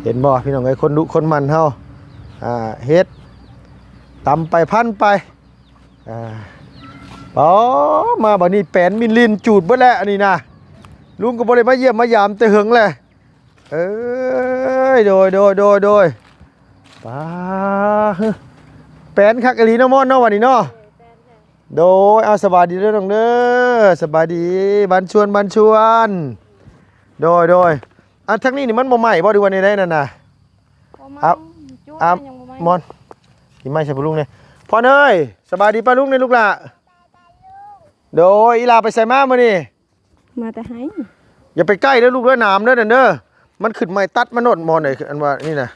ເຫັນບໍ່ພີ່ນ້ອງເອີຍ ຄົນດຸຄົນໝັ່ນເຮົາ ອ່າ ເຮັດ ຕຳໄປພັນໄປ ອ່າ ອໍ ມາບັດນີ້ແປນມິນລິນຈູດເບິດແລ້ວອັນນີ້ນະ ລຸງກໍບໍ່ໄດ້ມາຢ້ຽມມາຢາມແຕ່ເຫິງແລ້ວ ເອີຍ ໂດຍ ໂດຍ ໂດຍ ໂດຍ ປາ ແປນຄັກອີ່ຫຼີເນາະ ມອນເນາະ ວັນນີ້ເນາະ ໂດຍ ເອົາ ສະບາຍດີເດີນ້ອງເດີ ສະບາຍດີ ບານຊວນ ບານຊວນ ໂດຍ ໂດຍ ອັນທາງນີ້ນີ້ມັນບໍ່ໄໝ້ບໍ່ ຫຼືວ່າແນວໃດນັ້ນນະ? ບໍ່ໄໝ້ ເອົາ ຈູດ ເອົາ ຍັງບໍ່ໄໝ້ ມອນ ຊິໄໝ້ໃສ່ພໍ່ລຸງແດ່ ພອນເອີຍ ສະບາຍດີປ້າລຸງແດ່ລູກຫຼ້າ ໂດຍ ອີ່ຫຼ້າໄປໃສມາມື້ນີ້? ມາແຕ່ໄຮ່ ຢ່າໄປໃກ້ເດີລູກເດີ ໜາມເດີນັ້ນເດີ ມັນຂຶ້ນໃໝ່ຕັດມັນໂລດ ມອນເອີຍ ອັນວ່ານີ້ນະ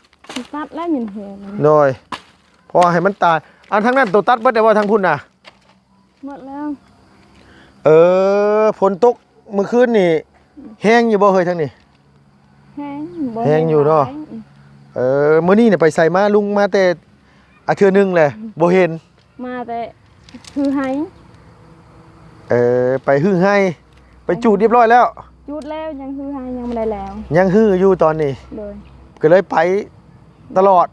ຕັດແລ້ວຍັງແຮງ ໂດຍ ເພາະວ່າໃຫ້ມັນຕາຍ ອັນທາງນັ້ນໂຕຕັດເບິດແລ້ວບໍ່ ທາງພຸ້ນນະ? ໝົດແລ້ວ ເອີ ຝົນຕົກມື້ຄືນນີ້ແຮງຢູ່ບໍ່ເຮີ້ຍ ທາງນີ້? ແຮງ ບໍ່ ແຮງຢູ່ເນາະ ແຮງຫຼາຍ ເອີ ມື້ນີ້ນະໄປໃສມາ ລຸງມາແຕ່ ອາ ເທື່ອໜຶ່ງແຫຼະ ອືມ ບໍ່ເຫັນ ມາແຕ່ຮື້ໄຮ່ ເອີ ໄປຮື້ໄຮ່ ໄປຈູດຮຽບຮ້ອຍແລ້ວ? ຈູດແລ້ວ ຍັງຮື້ໄຮ່ ຍັງບໍ່ໄດ້ແລ້ວ ຍັງຮື້ຢູ່ຕອນນີ້ ໂດຍ ກໍເລີຍໄປຕະຫຼອດ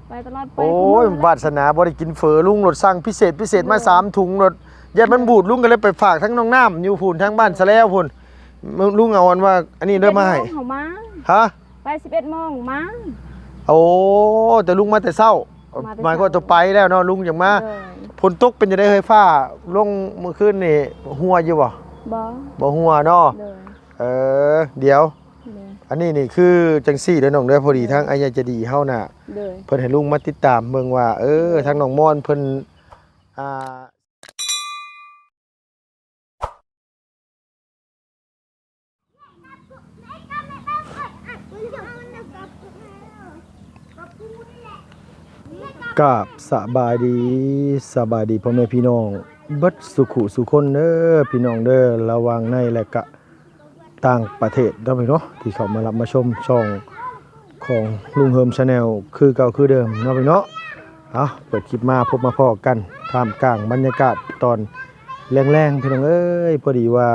ໄປຕະຫຼອດ ໄປ ໂອ້ຍ ວາດສະໜາບໍ່ໄດ້ກິນເຝີລຸງ ໂລດສັ່ງພິເສດພິເສດມາ ໂດຍ ສາມຖົງໂລດ ຢ້ານມັນບູດ ລຸງກໍເລີຍໄປຝາກທາງນ້ອງນ້ຳຢູ່ພຸ້ນ ທາງບ້ານສະແລວພຸ້ນ ລຸງເອົາອັນວ່າອັນນີ້ເດີມາໃຫ້ ຮະ? ໄປສິບເອັດໂມງມາ ໂອ້ ແຕ່ລຸງມາແຕ່ເຊົ້າ ມາແຕ່ເຊົ້າ ໝາຍຄວາມວ່າໂຕໄປແລ້ວເນາະ ລຸງຈັ່ງມາ ໂດຍ ຝົນຕົກເປັນຈັ່ງໃດເຮີ້ຍ ຟ້າລົງມື້ຄືນນີ້ ຮົ່ວຢູ່ບໍ່? ບໍ່ ບໍ່ຮົ່ວເນາະ ໂດຍ ເອີ ດຽວ ໂດຍ ອັນນີ້ນີ້ຄືຈັ່ງຊີ້ເດີນ້ອງເດີ ພໍດີ ໂດຍ ທາງອ້າຍໃຫຍ່ໃຈດີເຮົານະ ໂດຍ ເພິ່ນໃຫ້ລຸງມາຕິດຕາມເບິ່ງວ່າ ເອີ ໂດຍ ທາງນ້ອງມອນເພິ່ນ ອ່າ ກາບສະບາຍດີ ສະບາຍດີພໍ່ແມ່ພີ່ນ້ອງເບິດສູ່ຄູ່ສູ່ຄົນເດີ ພີ່ນ້ອງເດີ ລະຫວ່າງໃນ ແລະກະຕ່າງປະເທດເນາະພີ່ນ້ອງເນາະ ທີ່ເຂົ້າມາຮັບມາຊົມຊ່ອງ ຂອງລຸງເຮີມ Channel ຄືເກົ່າຄືເດີມເນາະພີ່ນ້ອງເນາະ. ເອົາ ເປີດຄລິບມາພົບມາພໍ້ກັນ ທ່າມກາງບັນຍາກາດຕອນແລງໆ ພີ່ນ້ອງເອີຍ. ພໍດີວ່າ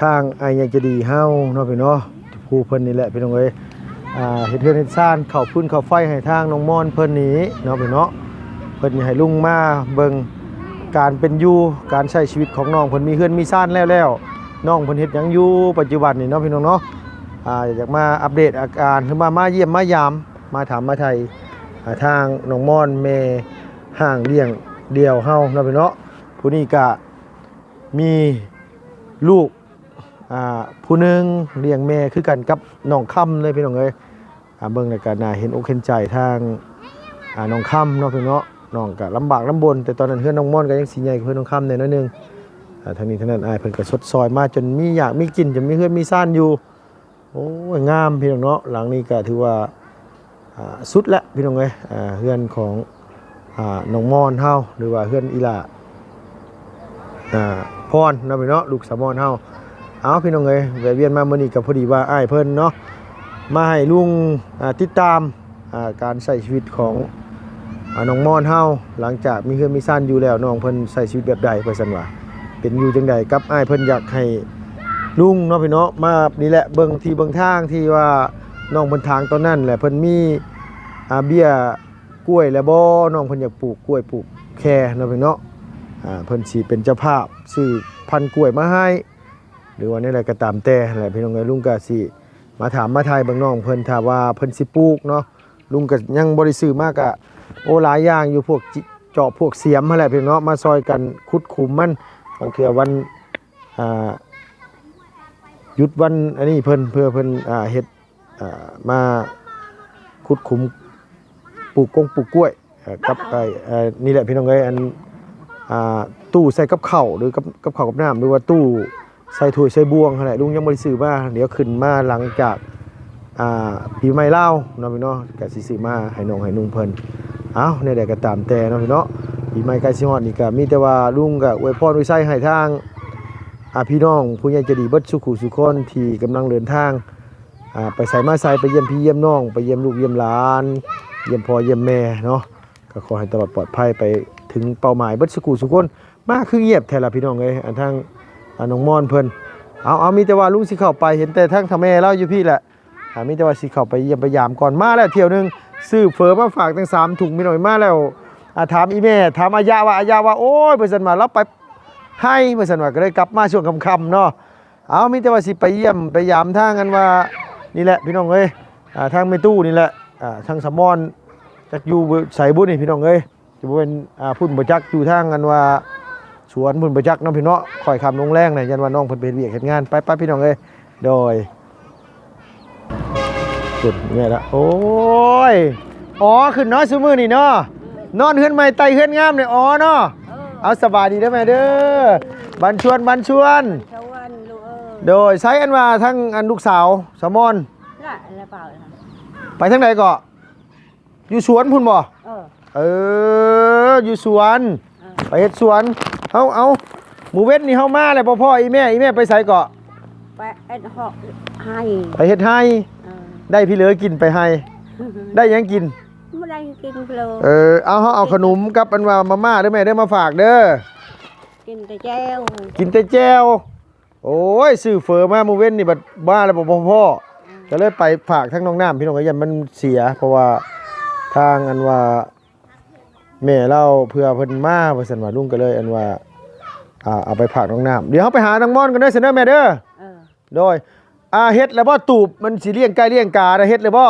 ທາງອ້າຍໃຫຍ່ໃຈດີເຮົາເນາະພີ່ນ້ອງເນາະ ຜູ້ເພິ່ນນີ້ແຫຼະພີ່ນ້ອງເອີຍ ອ່າ ເຮັດເຮືອນເຮັດຊານ ເຂົ້າຟືນເຂົ້າໄຟໃຫ້ທາງນ້ອງມອນເພິ່ນນີ້ເນາະພີ່ນ້ອງເນາະ. ເພິ່ນຢາກໃຫ້ລຸງມາເບິ່ງການເປັນຢູ່ ການໃຊ້ຊີວິດຂອງນ້ອງເພິ່ນ ມີເຮືອນມີຊານແລ້ວແລ້ວ ນ້ອງເພິ່ນເຮັດຫຍັງຢູ່ປັດຈຸບັນນີ້ເນາະພີ່ນ້ອງເນາະ. ອ່າ ຢາກມາອັບເດດອາການ ຫຼືວ່າມາຢ້ຽມມາຢາມ ມາຖາມມາໄຖ່ ອ່າ ທາງນ້ອງມອນແມ່ຮ້າງລ້ຽງດ່ຽວເຮົາເນາະພີ່ນ້ອງເນາະ. ຜູ້ນີ້ກະມີລູກ ອ່າ ຜູ້ໜຶ່ງລ້ຽງແມ່ຄືກັນກັບນ້ອງຄຳເລີຍພີ່ນ້ອງເອີຍ. ອ່າ ເບິ່ງແລ້ວກໍໜ້າເຫັນອົກເຫັນໃຈທາງ ອ່າ ນ້ອງຄຳເນາະພີ່ນ້ອງເນາະ. ນ້ອງກໍລຳບາກລຳບົນ ແຕ່ຕອນນັ້ນເຮືອນນ້ອງມອນກໍຍັງຊິໃຫຍ່ກວ່າເຮືອນນ້ອງຄຳແດ່ໜ້ອຍໜຶ່ງ. ອ່າ ທາງນີ້ທາງນັ້ນ ອ້າຍເພິ່ນກໍຊົດຊ່ອຍມາຈົນມີຢາກມີກິນ ຈົນມີເຮືອນມີຊານຢູ່. ໂອ້ຍ ງາມພີ່ນ້ອງເນາະ ຫຼັງນີ້ກໍຖືວ່າ ອ່າ ສຸດແລ້ວພີ່ນ້ອງເອີຍ. ອ່າ ເຮືອນຂອງ ອ່າ ນ້ອງມອນເຮົາ ຫຼືວ່າເຮືອນອີ່ຫຼ້າ ອ່າ ພອນເນາະພີ່ນ້ອງເນາະ ລູກສາວມອນເຮົາ. ເອົາ ພີ່ນ້ອງເອີຍ ແວະວຽນມາມື້ນີ້ກໍພໍດີວ່າອ້າຍເພິ່ນເນາະ ມາໃຫ້ລຸງ ອ່າ ຕິດຕາມ ອ່າ ການໃຊ້ຊີວິດຂອງ ອ່າ ນ້ອງມອນເຮົາ ຫຼັງຈາກມີເຮືອນມີຊານຢູ່ແລ້ວ ນ້ອງເພິ່ນໃຊ້ຊີວິດແບບໃດ ວ່າຊັ້ນວ່າ ເປັນຢູ່ຈັ່ງໃດກັບອ້າຍເພິ່ນ. ຢາກໃຫ້ລຸງເນາະພີ່ນ້ອງເນາະ ມານີ້ແຫຼະ ເບິ່ງທີ່ເບິ່ງທາງທີ່ວ່ານ້ອງເພິ່ນຖາງຕອນນັ້ນ ແລະ ເພິ່ນມີ ອ່າ ເບ້ຍ ກ້ວຍແລ້ວບໍ່ ນ້ອງເພິ່ນຢາກປູກກ້ວຍປູກແຄເນາະພີ່ນ້ອງເນາະ. ອ່າ ເພິ່ນຊິເປັນເຈົ້າພາບຊື້ພັນກ້ວຍມາໃຫ້ ຫຼືວ່າແນວໃດກໍຕາມແຕ່ແຫຼະພີ່ນ້ອງເອີຍ. ລຸງກໍຊິມາຖາມມາຖ່າຍເບິ່ງນ້ອງເພິ່ນ ຖ້າວ່າເພິ່ນຊິປູກເນາະ. ລຸງກໍຍັງບໍ່ໄດ້ຊື້ມາ ກໍ ໂອ້ ຫຼາຍຢ່າງຢູ່ ພວກຈິເຈາະ ພວກສຽມຫັ້ນແຫຼະພີ່ນ້ອງເນາະ ມາຊ່ອຍກັນຂຸດຂຸມມັນ. ບາງເທື່ອວັນ ອ່າ ຢຸດວັນອັນນີ້ເພິ່ນ ເພື່ອເພິ່ນ ອ່າ ເຮັດ ອ່າ ມາຂຸດຂຸມປູກກົງປູກກ້ວຍ ເອີ ກັບ ເອີ ເອີ ນີ້ແຫຼະພີ່ນ້ອງເອີຍ ອັນ ອ່າ ຕູ້ໃສ່ກັບເຂົ້າ ຫຼືກັບ ກັບເຂົ້າກັບນ້ຳ ຫຼືວ່າຕູ້ໃສ່ຖ້ວຍໃສ່ບ່ວງຫັ້ນແຫຼະ. ລຸງຍັງບໍ່ໄດ້ຊື້ມາ ດຽວຂຶ້ນມາຫຼັງຈາກ ອ່າ ປີໃໝ່ລາວເນາະພີ່ນ້ອງ ກໍຊິຊື້ມາໃຫ້ນ້ອງໃຫ້ນຸ່ງເພິ່ນ. ເອົ້າ ແນວໃດກໍຕາມແຕ່ເນາະພີ່ນ້ອງ ປີໃໝ່ໃກ້ຊິຮອດນີ້ ກໍມີແຕ່ວ່າລຸງກໍອວຍພອນອວຍໄຊໃຫ້ທາງ ອ່າ ພີ່ນ້ອງຜູ້ໃຫຍ່ໃຈດີເບິດສູ່ຄູ່ສູ່ຄົນທີ່ກຳລັງເດີນທາງ ອ່າ ໄປໃສມາໃສ ໄປຢ້ຽມພີ່ຢ້ຽມນ້ອງ ໄປຢ້ຽມລູກຢ້ຽມຫຼານ ຢ້ຽມພໍ່ຢ້ຽມແມ່ເນາະ ກໍຂໍໃຫ້ຕະຫຼອດປອດໄພໄປເຖິງເປົ້າໝາຍເບິດສູ່ຄູ່ສູ່ຄົນ. ມາຄືງຽບແທ້ລະພີ່ນ້ອງເອີຍ ອັນທາງ ອ່າ ນ້ອງມອນເພິ່ນ. ເອົາ ເອົາ ມີແຕ່ວ່າລຸງຊິເຂົ້າໄປ ເຫັນແຕ່ທາງເຖົ້າແມ່ລາວຢູ່ພີ້ແຫຼະ. ອ່າ ມີແຕ່ວ່າຊິເຂົ້າໄປຢ້ຽມໄປຢາມກ່ອນ. ມາແລ້ວຖ້ຽວໜຶ່ງ ຊື້ເຝີມາຝາກຕັ້ງສາມຖົງ ພີ່ນ້ອງ. ມາແລ້ວ ອ່າ ຖາມອີ່ແມ່ ຖາມອາຍະວ່າ ອາຍະວ່າ ໂອ້ຍ ວ່າຊັ້ນວ່າ ລາວໄປໄຮ່ ວ່າຊັ້ນວ່າ ກໍເລີຍກັບມາຊ່ວງຄ່ຳໆເນາະ. ເອົາ ມີແຕ່ວ່າຊິໄປຢ້ຽມໄປຢາມທາງ ອັນວ່າ ນີ້ແຫຼະ ພີ່ນ້ອງເອີຍ ອ່າ ທາງແມ່ຕູ້ນີ້ແຫຼະ ອ່າ ທາງສະໝອນ ຈັກຢູ່ໃສບຸນີ້ ພີ່ນ້ອງເອີຍ. ຈະບໍ່ແມ່ນ ອ່າ ພຸ້ນບໍ່ຈັກ ຢູ່ທາງ ອັນວ່າ ສວນພຸ້ນບໍ່ຈັກເນາະພີ່ເນາະ. ຄ່ອຍຄ່ຳລົງແລງນະ ຢ້ານວ່ານ້ອງເພິ່ນໄປເຮັດວຽກເຮັດງານ. ໄປໆ ພີ່ນ້ອງເອີຍ. ໂດຍ ພຸ້ນແມ່ນລະ. ໂອ້ຍ ອໍ ຂຶ້ນເນາະ ຊຸມື້ນີ້ເນາະ. ນອນເຮືອນໃໝ່ ໄຕ່ເຮືອນງາມນີ້ ອໍເນາະ. ເອີ ເອົາ ສະບາຍດີເດີແມ່ເດີ. ບັນຊວນ ບັນຊວນ. ສະຫວັນລູກເອີຍ. ໂດຍ ໃສ ອັນວ່າທາງ ອັນ ລູກສາວສາວມອນ ລະ ລະເປົ່າ ໄປທາງໃດເກາະ? ຢູ່ສວນພຸ້ນບໍ່? ເອີ ເອີ ຢູ່ສວນ. ເອີ ໄປເຮັດສວນ. ເອົາ ເອົາ ມື້ເວັນນີ້ເຮົາມາແລ້ວບໍ່ພໍ້ອີ່ແມ່. ອີ່ແມ່ໄປໃສເກາະ? ໄປເຮັດເຮັດໄຮ່. ໄປເຮັດໄຮ່. ເອີ ໄດ້ພີເລີກິນໄປໄຮ່. ໄດ້ຫຍັງກິນ? ບໍ່ໄດ້ກິນພີເລີ. ເອີ ເອົາ ເຮົາເອົາຂະໜົມກັບ ອັນວ່າ ມາມ່າເດີແມ່ເດີ ມາຝາກເດີ. ກິນແຕ່ແຈ່ວ ກິນແຕ່ແຈ່ວ. ໂອ້ຍ ຊື້ເຝີມາມື້ເວັນນີ້ ບັດມາແລ້ວບໍ່ພໍ້ ອືມ ກໍເລີຍໄປຝາກທາງນ້ອງນ້ຳ ພີ່ນ້ອງເອີຍ. ຢ້ານມັນເສຍ ເພາະວ່າທາງ ອັນວ່າ ແມ່ລາວ ເພື່ອເພິ່ນມາວ່າຊັ້ນວ່າ ລຸງກໍເລີຍ ອັນວ່າ ອ່າ ເອົາໄປຝາກນ້ອງນ້ຳ. ດຽວເຮົາໄປຫານາງມອນກັນເດີ ຊັ້ນເດີແມ່ເດີ. ເອີ ໂດຍ ອ່າ ເຮັດແລ້ວບໍ່ຕູບ ມັນຊິລ້ຽງໄກ່ລ້ຽງການະ ເຮັດແລ້ວບໍ່?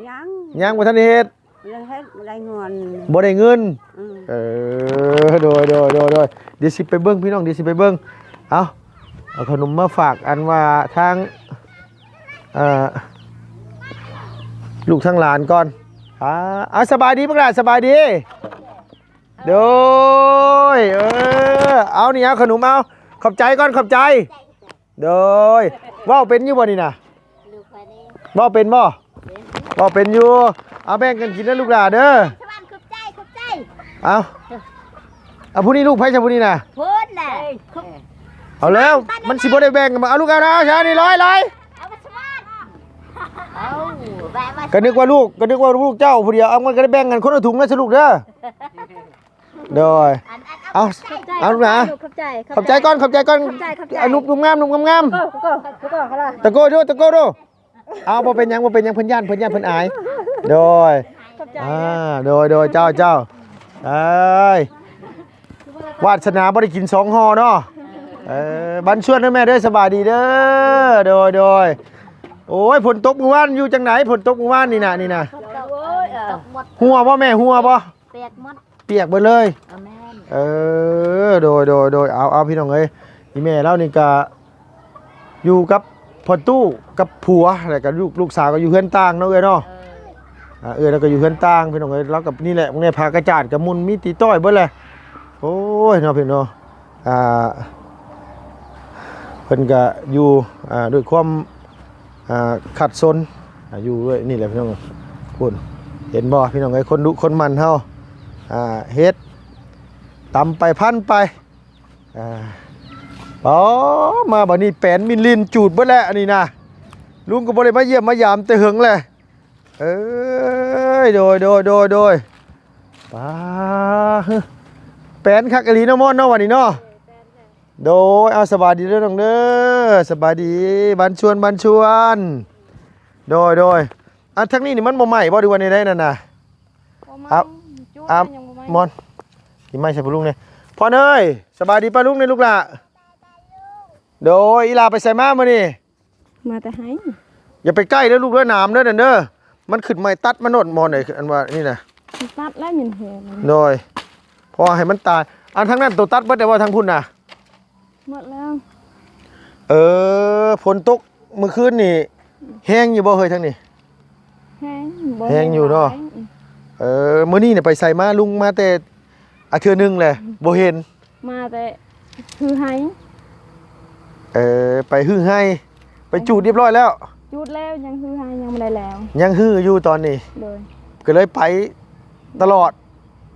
ຍັງ ຍັງບໍ່ທັນໄດ້ເຮັດ. ບໍ່ໄດ້ເຮັດ ບໍ່ໄດ້ເງິນ ບໍ່ໄດ້ເງິນ. ອືມ ເອີ ໂດຍ ໂດຍ ໂດຍ ໂດຍ. ດຽວຊິໄປເບິ່ງ ພີ່ນ້ອງ ດຽວຊິໄປເບິ່ງ. ເອົາ ເອົາຂະໜົມມາຝາກ ອັນວ່າທາງ ເອີ ລູກທາງຫຼານກ່ອນ. ອ່າ ເອົາ ສະບາຍດີບັກຫຼ້າ ສະບາຍດີ. ໂດຍ ເອີ ເອົາ ນີ້ ເອົາຂະໜົມ ເອົາ ຂອບໃຈກ່ອນ ຂອບໃຈ. ໂດຍ ເວົ້າເປັນຢູ່ບໍ່ນີ້ນະ? ເວົ້າເປັນບໍ່? ເປັນ ເວົ້າເປັນຢູ່. ເອົາ ແບ່ງກັນກິນເດີລູກຫຼ້າເດີ. ສະຫວັນ ຂອບໃຈ ຂອບໃຈ. ເອົາ ເອົາ ຜູ້ນີ້ລູກໃຜຊະ ຜູ້ນີ້ນະ? ພຸ້ນນະ. ເອົາແລ້ວ ມັນຊິບໍ່ໄດ້ແບ່ງກັນ. ເອົາລູກ ເອົາ ເອົາ ເອົາ ນີ້ ລອຍ ລອຍ. ເອົາ ສະຫວັນ ເອົາ ວ່າ ວ່າ ກໍນຶກວ່າລູກ ກໍນຶກວ່າລູກເຈົ້າຜູ້ດຽວ. ເອົາ ມັນກໍໄດ້ແບ່ງກັນຄົນລະຖົງນະ ສະລູກເດີ. ໂດຍ ອັນ ອັນ ເອົາ ເອົາ ເອົາລູກນະ ຂອບໃຈ ຂອບໃຈ ຂອບໃຈກ່ອນ ຂອບໃຈກ່ອນ ຂອບໃຈ ຂອບໃຈ ເອົາ ໜຸບ ໜຸບງາມ ໜຸບງາມໆ ໂອ້ ໂອ້ ໂອ້ ໂອ້ ເອົາ ຕະໂກນດູ ຕະໂກນດູ ເອົາ ບໍ່ເປັນຫຍັງ ບໍ່ເປັນຫຍັງ ເພິ່ນຢ້ານ ເພິ່ນຢ້ານ ເພິ່ນອາຍ ໂດຍ ຂອບໃຈ ອ່າ ໂດຍ ໂດຍ ເຈົ້າ ເຈົ້າ ເອີຍ ວາດສະໜາບໍ່ໄດ້ກິນສອງຫໍ່ເນາະ ເອີ ບັນຊວນເດີແມ່ເດີ ສະບາຍດີເດີ ໂດຍ ໂດຍ ໂອ້ຍ ຝົນຕົກມື້ວານຢູ່ຈັ່ງໃດ ຝົນຕົກມື້ວານນີ້ນະ ນີ້ນະ ໂອ້ຍ ເອີ ຮົ່ວບໍ່ແມ່ ຮົ່ວບໍ່? ປຽກໝົດ ປຽກເບິດເລີຍ ເອີ ແມ່ນ ເອີ ໂດຍ ໂດຍ ໂດຍ ເອົາ ເອົາ ພີ່ນ້ອງເອີຍ ອີ່ແມ່ລາວນີ້ກະຢູ່ກັບພໍ່ຕູ້ກັບຜົວ ແລ້ວກະລູກ ລູກສາວກໍຢູ່ເຮືອນຕ່າງເນາະເອື້ອຍເນາະ ເອີ ອ່າ ເອື້ອຍລາວກໍຢູ່ເຮືອນຕ່າງ ພີ່ນ້ອງເອີຍ ລາວກໍນີ້ແຫຼະ ພວກນີ້ຜ້າກະຈາດກະໝຸ່ນມີຕີຕ້ອຍເບິດແຫຼະ ໂອ້ຍ ເນາະ ພີ່ນ້ອງເນາະ ອ່າ ເພິ່ນກະຢູ່ ອ່າ ດ້ວຍຄວາມ ອ່າ ຂັດສົນ ອ່າ ຢູ່ດ້ວຍນີ້ແຫຼະພີ່ນ້ອງ ພຸ້ນ ເຫັນບໍ່ພີ່ນ້ອງເອີຍ ຄົນດຸຄົນໝັ່ນເຮົາ ອ່າ ເຮັດ ຕຳໄປພັນໄປ ອ່າ ອໍ ມາບັດນີ້ແປນມິນລິນຈູດເບິດແລ້ວອັນນີ້ນະ ລຸງກໍບໍ່ໄດ້ມາຢ້ຽມມາຢາມແຕ່ເຫິງແຫຼະ ເອີຍ ໂດຍ ໂດຍ ໂດຍ ໂດຍ ປາ ແປນຄັກອີ່ຫຼີເນາະ ມອນເນາະ ວັນນີ້ເນາະ. ໂດຍ ເອົາ ສະບາຍດີເດີນ້ອງເດີ ສະບາຍດີ ບານຊວນ ບານຊວນ ໂດຍ ໂດຍ ອ່າ ທາງນີ້ນີ້ມັນບໍ່ໄໝ້ບໍ່ ຫຼືວ່າແນວໃດນັ້ນນະ? ບໍ່ໄໝ້ ອ່າ ອ່າ ຍັງບໍ່ໄໝ້ ມອນ ຊິໄໝ້ໃສ່ພໍ່ລຸງແດ່ ພອນເອີຍ ສະບາຍດີປ້າລຸງແດ່ລູກຫຼ້າ ໂດຍ ອີ່ຫຼ້າໄປໃສມາມື້ນີ້? ມາແຕ່ໄຮ່ ຢ່າໄປໃກ້ເດີລູກເດີ ໜາມເດີນັ້ນເດີ ມັນຂຶ້ນໃໝ່ ຕັດມັນໂລດໝໍນເອີຍ ອັນວ່ານີ້ນະ ຕັດແລ້ວຍັງແຮງ ໂດຍ ເພາະວ່າໃຫ້ມັນຕາຍ ອັນທາງນັ້ນໂຕຕັດເບິດແລ້ວບໍ່ ທາງພຸ້ນນະ? ໝົດແລ້ວ ເອີ ຝົນຕົກມື້ຄືນນີ້ແຮງຢູ່ບໍ່ເຮີຍ ທາງນີ້? ແຮງ ບໍ່ ແຮງຢູ່ເນາະ ແຮງຫຼາຍ ເອີ ມື້ນີ້ນະໄປໃສມາ? ລຸງມາແຕ່ ອາ ເທື່ອໜຶ່ງແຫຼະ ອືມ ບໍ່ເຫັນ ມາແຕ່ຮືໄຮ່ ເອີ ໄປຮືໄຮ່ ໄປຈູດຮຽບຮ້ອຍແລ້ວ? ຈູດແລ້ວ ຍັງຮືໄຮ່ ຍັງບໍ່ໄດ້ແລ້ວ ຍັງຮືຢູ່ຕອນນີ້ ໂດຍ ກໍເລີຍໄປຕະຫຼອດ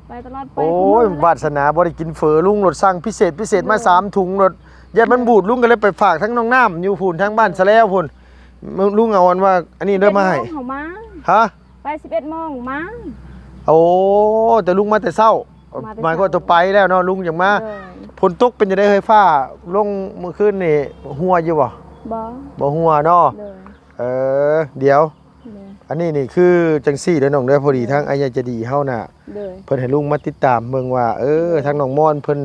ໄປຕະຫຼອດ ໄປ ໂອ້ຍ ວາດສະໜາບໍ່ໄດ້ກິນເຝີລຸງ ໂລດສັ່ງພິເສດ ພິເສດມາ ໂດຍ ສາມຖົງໂລດ ຢ້ານມັນບູດ ລຸງກໍເລີຍໄປຝາກທາງນ້ອງນ້ຳຢູ່ພຸ້ນ ທາງບ້ານສະແລວພຸ້ນ ລຸງເອົາອັນວ່າອັນນີ້ເດີມາໃຫ້ ເຮົາມາ ຮະ? ໄປສິບເອັດໂມງມາ ໂອ້ ແຕ່ລຸງມາແຕ່ເຊົ້າ ມາແຕ່ເຊົ້າ ໝາຍຄວາມວ່າໂຕໄປແລ້ວເນາະ ລຸງຈັ່ງມາ ໂດຍ ຝົນຕົກເປັນຈັ່ງໃດເຮີຍ ຟ້າລົງມື້ຄືນນີ້ ຮົ່ວຢູ່ບໍ່? ບໍ່ ບໍ່ຮົ່ວເນາະ ໂດຍ ເອີ ດຽວ ໂດຍ ອັນນີ້ນີ້ຄືຈັ່ງຊີ້ເດີນ້ອງເດີ ພໍດີ ໂດຍ ທາງອ້າຍໃຫຍ່ໃຈດີເຮົານະ ໂດຍ ເພິ່ນໃຫ້ລຸງມາຕິດຕາມເບິ່ງວ່າ ເອີ ໂດຍ ທາງນ້ອງມອນເພິ່ນ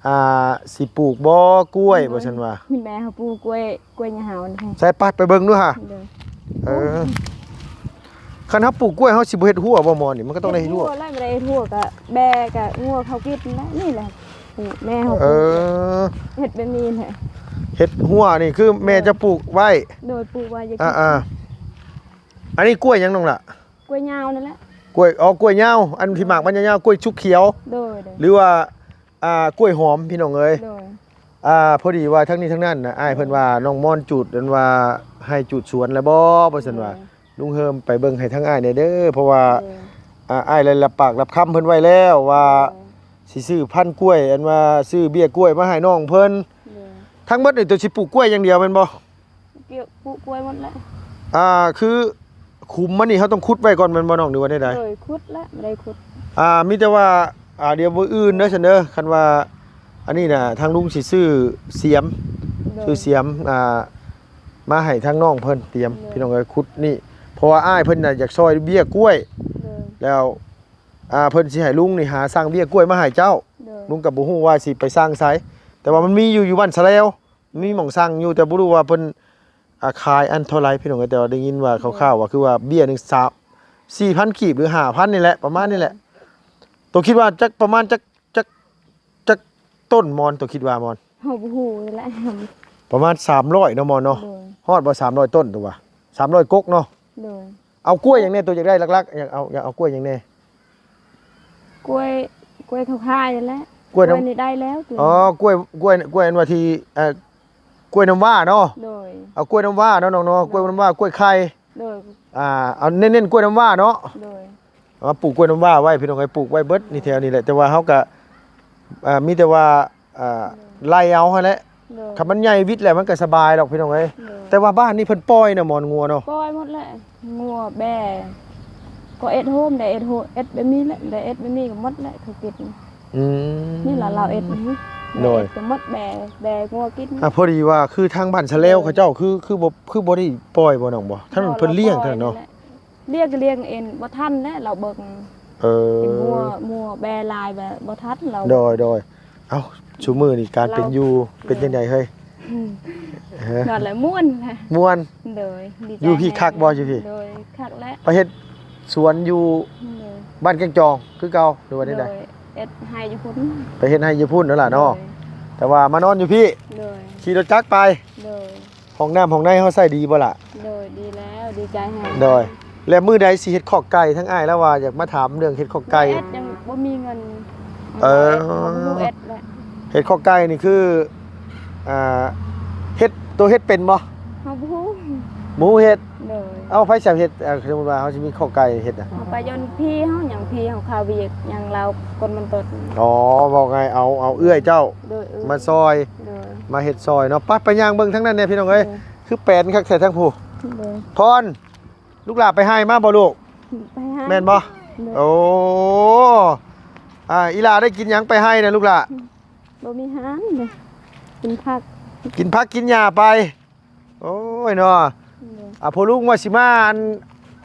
ອ່າ ຊິປູກບໍ່ກ້ວຍ ໂດຍ ວ່າຊັ້ນວ່າ ແມ່ເຮົາປູກກ້ວຍ ກ້ວຍຍາວນີ້ ໃສ່ ໄປ ໄປເບິ່ງດູຫາ ໂດຍ ເອີ ຄັນເຮົາປູກກ້ວຍ ເຮົາຊິບໍ່ເຮັດຮົ້ວບໍ່ ມອນນີ້ ມັນກໍຕ້ອງໄດ້ເຮັດຮົ້ວ ເຮັດຮົ້ວແລ້ວ ບໍ່ໄດ້ເຮັດຮົ້ວກໍແບກະງົວເຂົາກິນແລ້ວ ນີ້ແຫຼະ ແມ່ເຮົາ ເອີ ປູກ ເຮັດແບບນີ້ແຫຼະ ເຮັດຮົ້ວນີ້ຄືແມ່ ໂດຍ ຈະປູກໄວ້ ໂດຍ ປູກໄວ້ ອ່າໆ ອັນນີ້ກ້ວຍຫຍັງນ້ອງລະ? ກ້ວຍຍາວນັ້ນແຫຼະ ກ້ວຍ ອໍ ກ້ວຍຍາວ ອັນທີ່ໝາກມັນຍາວໆ ກ້ວຍຊຸກຂຽວ ໂດຍໆ ຫຼືວ່າ ອ່າ ກ້ວຍຫອມ ພີ່ນ້ອງເອີຍ ໂດຍ ອ່າ ພໍດີວ່າທັງນີ້ທັງນັ້ນນະ ອ້າຍເພິ່ນວ່າ ໂດຍ ນ້ອງມອນຈູດ ອັນວ່າໃຫ້ຈູດສວນແລ້ວບໍ່ ວ່າຊັ້ນວ່າ ໂດຍ ລຸງເຮີມໄປເບິ່ງໃຫ້ທາງອ້າຍແດ່ເດີ ເພາະວ່າ ໂດຍ ອ່າ ອ້າຍໄດ້ຮັບປາກຮັບຄຳເພິ່ນໄວ້ແລ້ວວ່າ ໂດຍ ຊິຊື້ພັນກ້ວຍ ອັນວ່າຊື້ເບ້ຍກ້ວຍມາໃຫ້ນ້ອງເພິ່ນ ໂດຍ ທັງໝົດນີ້ໂຕຊິປູກກ້ວຍຢ່າງດຽວແມ່ນບໍ່? ປູກກ້ວຍໝົດແລ້ວ ອ່າ ຄືຂຸມມັນນີ້ເຮົາຕ້ອງຂຸດໄວ້ກ່ອນແມ່ນບໍ່ນ້ອງ ຫຼືວ່າແນວໃດ? ໂດຍ ຂຸດແລ້ວ ບໍ່ໄດ້ຂຸດ ອ່າ ມີແຕ່ວ່າ ອ່າ ດຽວມື້ອື່ນເດີຊັ້ນເດີ ຄັນວ່າ ອັນນີ້ນະ ທາງລຸງຊິຊື້ສຽມ ໂດຍ ຊື້ສຽມ ອ່າ ມາໃຫ້ທາງນ້ອງເພິ່ນຕຽມ ໂດຍ ພີ່ນ້ອງເອີຍ ຂຸດນີ້ ເພາະວ່າອ້າຍເພິ່ນນະຢາກຊ່ອຍເບ້ຍກ້ວຍ ໂດຍ ແລ້ວ ອ່າ ເພິ່ນຊິໃຫ້ລຸງນີ້ຫາສັ່ງເບ້ຍກ້ວຍມາໃຫ້ເຈົ້າ ໂດຍ ລຸງກໍບໍ່ຮູ້ວ່າຊິໄປສັ່ງໃສ ແຕ່ວ່າມັນມີຢູ່ ຢູ່ບ້ານສະແລວ ມີໝ່ອງສັ່ງຢູ່ ແຕ່ບໍ່ຮູ້ວ່າເພິ່ນ ອ່າ ຂາຍອັນເທົ່າໃດ ພີ່ນ້ອງເອີຍ ແຕ່ວ່າໄດ້ຍິນວ່າ ໂດຍ ຄ່າວໆວ່າ ຄືວ່າເບ້ຍໜຶ່ງ ສາມ ສີ່ພັນກີບ ຫຼື ຫ້າພັນນີ້ແຫຼະ ປະມານນີ້ແຫຼະ ໂດຍ ໂຕຄິດວ່າຈັກປະມານຈັກ ຈັກ ຈັກຕົ້ນມອນ ໂຕຄິດວ່າມອນ? ເຮົາບໍ່ຮູ້ແຫຼະ ປະມານສາມຮ້ອຍເນາະມອນເນາະ ໂດຍ ຮອດບໍ່ສາມຮ້ອຍຕົ້ນ ໂຕວ່າສາມຮ້ອຍກົກເນາະ ໂດຍ ເອົາກ້ວຍຫຍັງແດ່ ໂຕຢາກໄດ້ຫຼັກໆ ຢາກເອົາ ຢາກເອົາກ້ວຍຫຍັງແດ່? ກ້ວຍ ກ້ວຍເຂົາຂາຍນັ້ນແຫຼະ ກ້ວຍນຳ ກ້ວຍນີ້ໄດ້ແລ້ວ ອໍ ກ້ວຍ ກ້ວຍ ກ້ວຍອັນວ່າທີ່ ເອີ ກ້ວຍນ້ຳວ້າເນາະ ໂດຍ ເອົາກ້ວຍນ້ຳວ້າເນາະນ້ອງເນາະ ໂດຍ ກ້ວຍນ້ຳວ້າ ກ້ວຍໄຂ່ ໂດຍ ອ່າ ເອົາເນັ້ນໆ ກ້ວຍນ້ຳວ້າເນາະ ໂດຍ ເອົາມາປູກກ້ວຍນ້ຳວ້າໄວ້ ພີ່ນ້ອງເອີຍ ປູກໄວ້ເບິດນີ້ແຖວນີ້ແຫຼະ ແຕ່ວ່າເຮົາກະ ອ່າ ມີແຕ່ວ່າ ອ່າ ໂດຍ ໄລ່ເອົາຫັ້ນແຫຼະ ໂດຍ ຄັນມັນໃຫຍ່ວິດແລ້ວມັນກໍສະບາຍດອກ ພີ່ນ້ອງເອີຍ ໂດຍ ແຕ່ວ່າບ້ານນີ້ເພິ່ນປ່ອຍນະ ມອນ ງົວເນາະ ປ່ອຍໝົດແຫຼະ ງົວແບ້ ກໍເອັດໂຮມ ໄດ້ເອັດໂຮ ເອັດແບບນີ້ແຫຼະ ໄດ້ເອັດແບບນີ້ກໍໝົດແຫຼະ ທຸລະກິດ ອືມ ນີ້ລະລາວເອັດນີ້ ໂດຍ ເຮັດກໍໝົດແບ ແບງົວກິນ ອ່າ ພໍດີວ່າຄືທາງບ້ານສະແລວ ໂດຍ ເຂົາເຈົ້າຄື ຄືບໍ່ ຄືບໍ່ໄດ້ປ່ອຍບໍ່ນ້ອງບໍ່ ທາງນັ້ນເພິ່ນລ້ຽງ ບໍ່ ເທົ່ານັ້ນເນາະ ລ້ຽງກໍລ້ຽງເອງ ບໍ່ທັນແຫຼະ ລາວເບິ່ງ ເອີ ເປັນງົວ ງົວແບຫຼາຍແບບບໍ່ທັນລາວ ໂດຍ ໂດຍ ເອົ້າ ຊຸມື້ນີ້ການເປັນຢູ່ ເປັນຈັ່ງໃດເຮີ້ຍ? ອືມ ຮະ? ນອນແລ້ວມ່ວນແຫຼະ ມ່ວນ ໂດຍ ດີໃຈ ຢູ່ພີ້ຄັກບໍ່? ຢູ່ພີ້ ໂດຍ ຄັກແຫຼະ ໄປເຮັດສວນຢູ່ ໂດຍ ບ້ານແກ້ງຈອງຄືເກົ່າ ຫຼືວ່າແນວໃດ? ໂດຍ ເຮັດໄຮ່ຢູ່ພຸ້ນ ໄປເຮັດໄຮ່ຢູ່ພຸ້ນນັ້ນລະເນາະ ໂດຍ ແຕ່ວ່າມານອນຢູ່ພີ້ ໂດຍ ຂີ່ລົດຈັກໄປ ໂດຍ ຫ້ອງນ້ຳຫ້ອງໃນເຮົາໃຊ້ດີບໍ່ລະ? ໂດຍ ດີແລ້ວ ດີໃຈແຮງ ໂດຍ ແລ້ວມື້ໃດຊິເຮັດຄອກໄກ່? ທາງອ້າຍລາວວ່າຢາກມາຖາມເລື່ອງເຮັດຄອກໄກ່ ແອດຍັງບໍ່ມີເງິນ ເອີ ເຮົາບໍ່ຮູ້ແອດແຫຼະ ເຮັດຄອກໄກ່ນີ້ຄື ອ່າ ເຮັດ ໂຕເຮັດເປັນບໍ່? ເຮົາບໍ່ຮູ້ ບໍ່ຮູ້ເຮັດ ໂດຍ ເອົາ ໃຜຊິເຮັດ? ເອົາ ສົມມຸດວ່າເຮົາຊິມີຄອກໄກ່ເຮັດນະ ເຮົາໄປຢ້ອນພີ່ເຮົາ ຫຍັງ ພີ່ເຮົາຄາວຽກຫຍັງລາວ ຄົນມັນຕົດ ອໍ ເວົ້າງ່າຍ ເອົາ ເອົາເອື້ອຍເຈົ້າ ໂດຍ ເອື້ອຍ ມາຊ່ອຍ ໂດຍ ມາເຮັດຊ່ອຍເນາະ ໄປ ໄປຍ່າງເບິ່ງທາງນັ້ນແດ່ ພີ່ນ້ອງເອີຍ ໂດຍ ຄືແປນຄັກແທ້ທາງຜູ້ ໂດຍ ພອນ ລູກຫຼ້າໄປໄຮ່ມາບໍ່ລູກ? ໄປໄຮ່ ແມ່ນບໍ່? ໂດຍ ໂອ້ ອ່າ ອີ່ຫຼ້າໄດ້ກິນຫຍັງໄປໄຮ່ນະລູກຫຼ້າ? ບໍ່ມີຫານເດ້ ກິນຜັກ ກິນຜັກກິນຫຍ້າໄປ ໂອ້ຍເນາະ ໂດຍ ອ່າ ພໍ່ລຸງວ່າຊິມາ ອັນ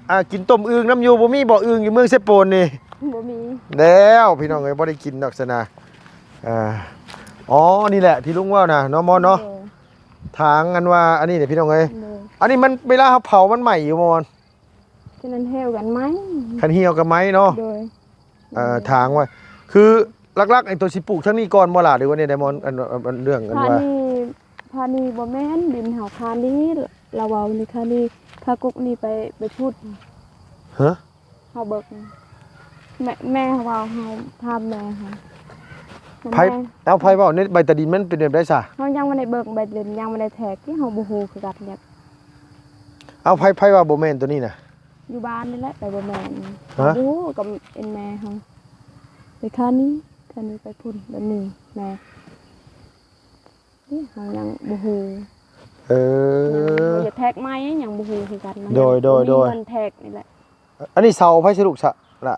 ອ່າ ກິນຕົ້ມອຶ່ງນຳຢູ່ ບໍ່ມີບໍ່ອຶ່ງຢູ່ເມືອງເຊໂປນນີ້? ບໍ່ມີ ແລ້ວ ພີ່ນ້ອງເອີຍ ບໍ່ໄດ້ກິນດອກຊັ້ນນະ ອ່າ ອໍ ນີ້ແຫຼະທີ່ລຸງເວົ້ານະເນາະ ມອນເນາະ ໂດຍ ຖາງ ອັນວ່າ ອັນນີ້ເດ້ ພີ່ນ້ອງເອີຍ ໂດຍ ອັນນີ້ມັນ ເວລາເຮົາເຜົາມັນໄໝ້ຢູ່ບໍ່ ມອນ? ຄັນນັ້ນແຫ້ວກັນໄໝ້ ຄັນຫ່ຽວກັນໄໝ້ເນາະ ໂດຍ ເອີ ຖາງໄວ້ ຄືຫຼັກໆ ໄອ້ໂຕຊິປູກທາງນີ້ກ່ອນບໍ່ລະ ຫຼືວ່າແນວໃດ ມອນ? ອັນ ອັນ ເລື່ອງ ອັນວ່າ ຄານີ້ ຄານີ້ບໍ່ແມ່ນ ດິນເຮົາຄານີ້ ລາວເວົ້ານີ້ ຄານີ້ ຄາກົກນີ້ໄປ ໄປພຸ້ນ ຮະ? ເຮົາເບິ່ງ ແມ່ ແມ່ເຮົາເວົ້າ ເຮົາຖາມແມ່ເຮົາ ໃຜ ແມ່ ເອົາ ໃຜເວົ້າໃນໃບຕາດິນມັນເປັນແບບໃດຊະ? ເຮົາຍັງບໍ່ໄດ້ເບິ່ງໃບຕາດິນ ຍັງບໍ່ໄດ້ແທກ ເຮົາບໍ່ຮູ້ຄືກັນ ເອົາ ໃຜ ໃຜວ່າບໍ່ແມ່ນໂຕນີ້ນະ? ຢູ່ບ້ານນີ້ແຫຼະ ແຕ່ບໍ່ແມ່ນ ຮະ? ເຮົາບໍ່ຮູ້ກັບເອັນແມ່ເຮົາ ໄປຄານີ້ ຄານີ້ໄປພຸ້ນ ແບບນີ້ ແມ່ ນີ້ເຮົາຍັງບໍ່ຮູ້ ເອີ ຍັງບໍ່ຢາກແທກໃໝ່ ຍັງບໍ່ຮູ້ຄືກັນ ໂດຍ ໂດຍ ໂດຍ ເງິນແທກນີ້ແຫຼະ ອັນນີ້ເຊົາໃຜຊິລູກຊະລະ?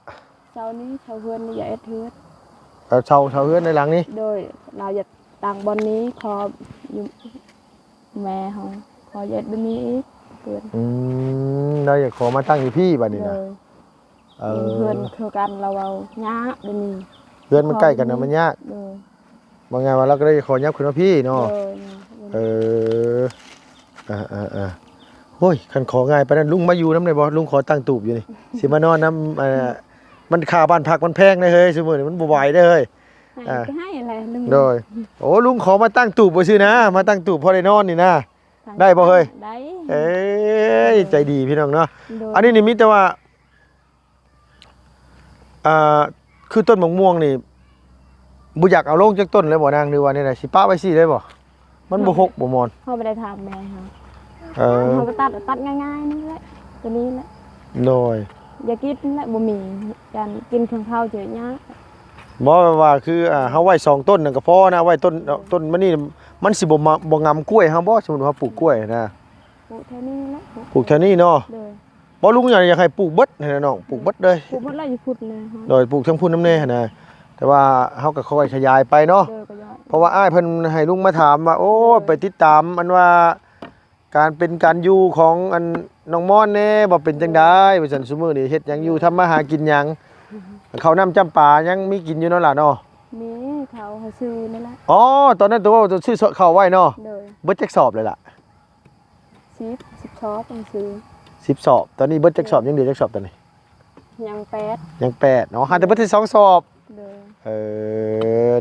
ເຊົານີ້ ເຊົາເຮືອນນີ້ ຢາກເຮັດເຮືອນ ເອີ ເຊົາ ເຊົາເຮືອນໃນຫຼັງນີ້ ໂດຍ ລາວຢາກຕັ້ງບ່ອນນີ້ ຂໍຢູ່ແມ່ເຮົາ ຂໍເຮັດແບບນີ້ອີກ ເພິ່ນ ອືມ ລາວຢາກຂໍມາຕັ້ງຢູ່ພີ້ບາດນີ້ນະ ໂດຍ ເອີ ເຮືອນຄືກັນ ລາວເວົ້າຍາກດຽວນີ້ ເຮືອນມັນໃກ້ກັນນະ ມັນຍາກ ໂດຍ ວ່າງ່າຍວ່າລາວກໍເລີຍຂໍຍັບຂຶ້ນມາພີ້ເນາະ ໂດຍ ເອີ ອ່າໆໆ ໂອ້ຍ ຄັນຂໍງ່າຍປານນັ້ນ ລຸງມາຢູ່ນຳໄດ້ບໍ່? ລຸງຂໍຕັ້ງຕູບຢູ່ນີ້ ຊິມານອນນຳ ເອີ ມັນຄ່າບ້ານພັກມັນແພງເດ້ເຮີ້ຍ ຊຸມື້ນີ້ມັນບໍ່ໄຫວເດ້ເຮີ້ຍ ໃຫ້ ອ່າ ກໍໃຫ້ແຫຼະລຸງ ໂດຍ ໂອ້ ລຸງຂໍມາຕັ້ງຕູບຊື່ໆນະ ມາຕັ້ງຕູບພໍໄດ້ນອນນີ້ນະ ໄດ້ບໍ່ເຮີ້ຍ? ໄດ້ ເອີຍ ໂດຍ ໃຈດີພີ່ນ້ອງເນາະ ໂດຍ ອັນນີ້ນີ້ມີແຕ່ວ່າ ອ່າ ຄືຕົ້ນໝາກມ່ວງນີ້ ບໍ່ຢາກເອົາລົງຈັກຕົ້ນເລີຍບໍ່ນາງ ຫຼືວ່າແນວໃດ? ຊິປະໄວ້ຊີ້ເລີຍບໍ່? ມັນບໍ່ຮົກບໍ່ມອນ? ເຮົາບໍ່ໄດ້ຖາມແມ່ເຮົາ ເອີ ເຮົາກໍຕັດ ຕັດງ່າຍໆນີ້ແຫຼະ ຕົວນີ້ແຫຼະ ໂດຍ ຢາກກິນແຫຼະ ບໍ່ມີ ການກິນເຄື່ອງເຜົາຈະຍາກ ບໍ່ ແບບວ່າຄື ອ່າ ເຮົາໄວ້ສອງຕົ້ນນັ້ນກໍພໍນະ ໄວ້ຕົ້ນ ເອີ ຕົ້ນມັນນີ້ ມັນຊິບໍ່ມາ ບໍ່ງຳກ້ວຍເຮົາບໍ່? ສົມມຸດວ່າເຮົາປູກກ້ວຍນະ ປູກແຖວນີ້ແຫຼະ ປູກແຖວນີ້ເນາະ ໂດຍ ບໍ່ ລຸງຢາກ ຢາກໃຫ້ປູກເບິດຫັ້ນນະນ້ອງ ປູກເບິດເລີຍ ປູກເບິດເລີຍຢູ່ພຸ້ນນະ ໂດຍ ປູກທາງພຸ້ນນຳແດ່ຫັ້ນນະ ແຕ່ວ່າເຮົາກໍຄ່ອຍຂະຫຍາຍໄປເນາະ ໂດຍ ຂະຫຍາຍ ເພາະວ່າອ້າຍເພິ່ນໃຫ້ລຸງມາຖາມວ່າ ໂອ້ ໂດຍ ໄປຕິດຕາມອັນວ່າ ການເປັນການຢູ່ຂອງອັນນ້ອງມອນແດ່ ວ່າເປັນຈັ່ງໃດ ໂດຍ ວ່າຊັ້ນ ຊຸມື້ນີ້ເຮັດຫຍັງຢູ່ ໂດຍ ທຳມາຫາກິນຫຍັງ ເຂົ້ານ້ຳຈ້ຳປາຍັງມີກິນຢູ່ເນາະຫຼ້າເນາະ ມີ ເຂົ້າໃຫ້ຊື້ນີ້ແຫຼະ ອໍ ຕອນນັ້ນໂຕເວົ້າໂຕຊື້ເຂົ້າໄວ້ເນາະ ໂດຍ ເບິດຈັກສອບແລ້ວລະ? ສິບ ສິບສອບ ຕ້ອງຊື້ ສິບສອບ ຕອນນີ້ເບິດຈັກສອບ ໂດຍ ຍັງເຫຼືອຈັກສອບຕອນນີ້? ຍັງແປດ ຍັງແປດເນາະ ຫາແຕ່ເບິດໄດ້ສອງສອບ ໂດຍ ເອີ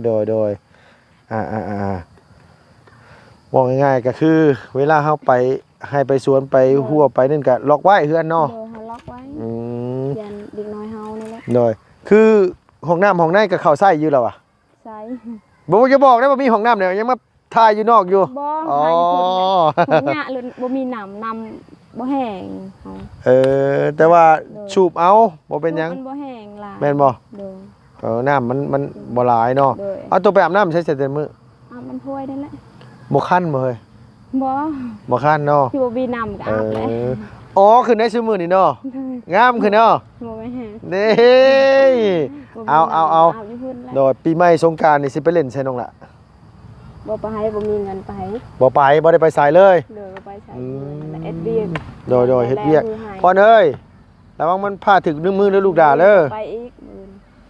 ໂດຍ ໂດຍ ອ່າໆໆ ເວົ້າງ່າຍໆກໍຄືເວລາເຮົາໄປໄຮ່ໄປສວນໄປ ໂດຍ ຮົ້ວໄປນັ້ນກໍລັອກໄວ້ເຮືອນເນາະ ໂດຍ ເຮົາລັອກໄວ້ ອືມ ຢ້ານເດັກນ້ອຍເຮົານີ້ແຫຼະ ໂດຍ ຄືຫ້ອງນ້ຳຫ້ອງໃນກໍເຂົ້າໃຊ້ຢູ່ແລ້ວຫວາ? ໃຊ້ ບໍ່ ຢ່າບອກໄດ້ວ່າມີຫ້ອງນ້ຳແລ້ວ ຍັງມາຖ່າຍຢູ່ນອກຢູ່ ບໍ່ ອໍ ຖ່າຍຢູ່ພຸ້ນແຫຼະ ບໍ່ມີນ້ຳ ນ້ຳບໍ່ແຫ້ງ ເອີ ແຕ່ວ່າ ໂດຍ ສູບເອົາ ບໍ່ເປັນຫຍັງ ມັນບໍ່ແຫ້ງຫຼາຍ ແມ່ນບໍ່? ໂດຍ ເອີ ນ້ຳມັນ ມັນບໍ່ຫຼາຍເນາະ ໂດຍ ເອົາ ໂຕໄປອາບນ້ຳໃສແຕ່ມື້? ອາບນ້ຳຫ້ວຍນັ້ນແຫຼະ ບໍ່ຄັນບໍ່ເຮີ້ຍ? ບໍ່ ບໍ່ຄັນເນາະ ຄືບໍ່ມີນ້ຳກໍອາບແຫຼະ ເອີ ອໍ ຂຶ້ນໄດ້ຊຸມື້ນີ້ເນາະ ໂດຍ ງາມຂຶ້ນເນາະ ບໍ່ແມ່ນ ເດ້ ບໍ່ມີນ້ຳ ເອົາ ເອົາ ເອົາ ອາບຢູ່ພຸ້ນແຫຼະ ໂດຍ ປີໃໝ່ສົງການນີ້ຊິໄປຫຼິ້ນໃສນ້ອງລະ? ບໍ່ໄປ ບໍ່ມີເງິນໄປ ບໍ່ໄປ ບໍ່ໄດ້ໄປໃສເລີຍ ໂດຍ ບໍ່ໄປໃສ ອືມ ເຮັດວຽກ ໂດຍ ໂດຍ ເຮັດວຽກ ແລ້ວຄືໃຫ້ ພອນເອີຍ ລະວັງມັນພາຖືກໜຶ່ງມືເດີລູກຫຼ້າເດີ ໄປອີກມື້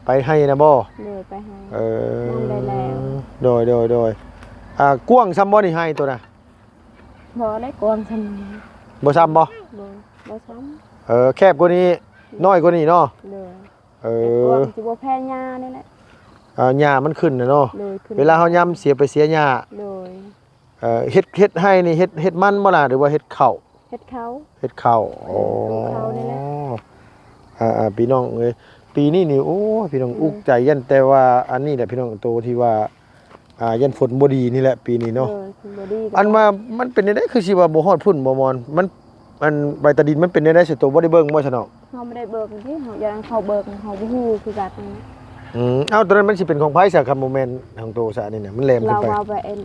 ໄປໄຮ່ນະບໍ່? ໂດຍ ໄປໄຮ່ ເອີ ນ້ອງໄດ້ແລ້ວ ໂດຍ ໂດຍ ໂດຍ ອ່າ ກວ້າງຊ່ຳບໍ່ນີ້ໄຮ່ໂຕນະ? ບໍ່ໄດ້ກວ້າງຊ່ຳ ບໍ່ຊ່ຳບໍ່? ບໍ່ ບໍ່ຊ່ຳ ເອີ ແຄບກວ່ານີ້ ໂດຍ ນ້ອຍກວ່ານີ້ເນາະ ໂດຍ ເອີ ແຕ່ກວ້າງຊິບໍ່ແຜ່ຫຍ້ານີ້ແຫຼະ ອ່າ ຫຍ້າມັນຂຶ້ນນະເນາະ ໂດຍ ຂຶ້ນ ເວລາເຮົາຍາມເສຍໄປເສຍຫຍ້າ ໂດຍ ເອີ ເຮັດ ເຮັດໄຮ່ນີ້ ເຮັດ ເຮັດມັນບໍ່ລະ ຫຼືວ່າເຮັດເຂົ້າ? ເຮັດເຂົ້າ ເຮັດເຂົ້າ ເອີ ໂອ້ ປູກເຂົ້ານີ້ແຫຼະ ອ່າໆ ພີ່ນ້ອງເອີຍ ປີນີ້ນີ້ ໂອ້ຍ ພີ່ນ້ອງ ອືມ ອຸກໃຈ ຢ້ານແຕ່ວ່າອັນນີ້ແຫຼະ ພີ່ນ້ອງ ໂຕທີ່ວ່າ ອ່າ ຢ້ານຝົນບໍ່ດີນີ້ແຫຼະ ປີນີ້ເນາະ ເອີ ຝົນບໍ່ດີ ອັນວ່າມັນເປັນແນວໃດ ຄືຊິວ່າບໍ່ຮອດພຸ້ນບໍ່ມອນ ມັນ ອັນໃບຕາດິນມັນເປັນແນວໃດ ໂຕບໍ່ໄດ້ເບິ່ງບໍ່ຊະນ້ອງ? ເຮົາບໍ່ໄດ້ເບິ່ງຕິ ເຮົາຢ້ານເຂົາເບິ່ງ ເຮົາບໍ່ຮູ້ຄືກັນ ອືມ ເອົ້າ ໂຕນັ້ນມັນຊິເປັນຂອງໃຜຊະ ຄັນບໍ່ແມ່ນຂອງໂຕຊະ ອັນນີ້ນະ ມັນແຫຼມຂຶ້ນໄປ ລາວເວົ້າໄປ ອັນ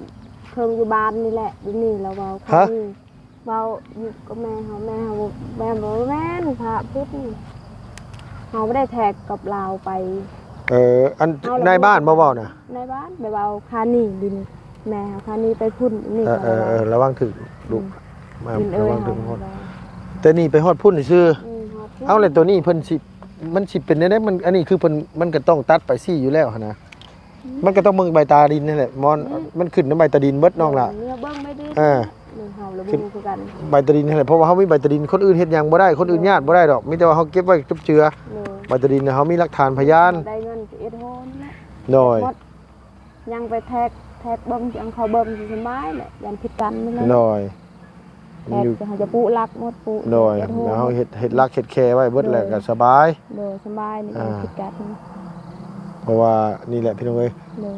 ເຄິ່ງຢູ່ບ້ານນີ້ແຫຼະ ດຽວນີ້ລາວເວົ້າ ຮະ? ເວົ້າຢູ່ກັບແມ່ເຮົາ ແມ່ເຮົາ ແມ່ບອກວ່າແມ່ນພະພຸດ ເຮົາບໍ່ໄດ້ແທກກັບລາວໄປ ເອີ ອັນນາຍບ້ານບໍ່ເວົ້ານະ? ນາຍບ້ານໄປເວົ້າຄ່າໜີ້ດິນ ແມ່ເຮົາຄ່າໜີ້ໄປພຸ້ນນີ້ ເອີ ເອີ ເອີ ລະວັງຖືກລູກ ອືມ ມາ ລະວັງຖືກ ແຕ່ໜີ້ໄປຮອດພຸ້ນຊື່ ອືມ ຮອດພຸ້ນ ເອົ້າ ແລ້ວໂຕນີ້ເພິ່ນຊິ ມັນຊິເປັນແນວໃດ ມັນ ອັນນີ້ຄືເພິ່ນ ມັນກໍຕ້ອງຕັດໄປຊີ້ຢູ່ແລ້ວຫັ້ນນະ ມັນກໍຕ້ອງເບິ່ງໃບຕາດິນຫັ້ນແຫຼະ ມັນ ອືມ ມັນຂຶ້ນນຳໃບຕາດິນເບິດນ້ອງຫຼ້າ ເອີ ເຮົາລະບໍ່ຮູ້ຄືກັນ ໃບຕາດິນຫັ້ນແຫຼະ ເພາະວ່າເຮົາມີໃບຕາດິນ ຄົນອື່ນເຮັດຫຍັງບໍ່ໄດ້ ຄົນອື່ນຍາດບໍ່ໄດ້ດອກ ມີແຕ່ວ່າເຮົາເກັບໄວ້ກັບເຈື່ອ ໂດຍ ໃບຕາດິນເຮົາມີຫຼັກຖານພະຍານ ໄດ້ເງິນສິບເອັດໂຮນແຫຼະ ໂດຍ ຍັງໄປແທກ ແທກເບິ່ງ ຍັງເຂົາເບິ່ງຊິສະບາຍແຫຼະ ຢ້ານຜິດກັນນີ້ແຫຼະ ໂດຍ ແຕ່ເຮົາຈະປູກຫຼັກໝົດ ປູກ ໂດຍ ເຮັດໂຮມ ແລ້ວເຮົາເຮັດ ເຮັດຫຼັກເຮັດແຄໄວ້ເບິດແລ້ວກໍສະບາຍ ໂດຍ ສະບາຍນີ້ ອ່າ ຜິດກັນ ເພາະວ່ານີ້ແຫຼະພີ່ນ້ອງເອີຍ ໂດຍ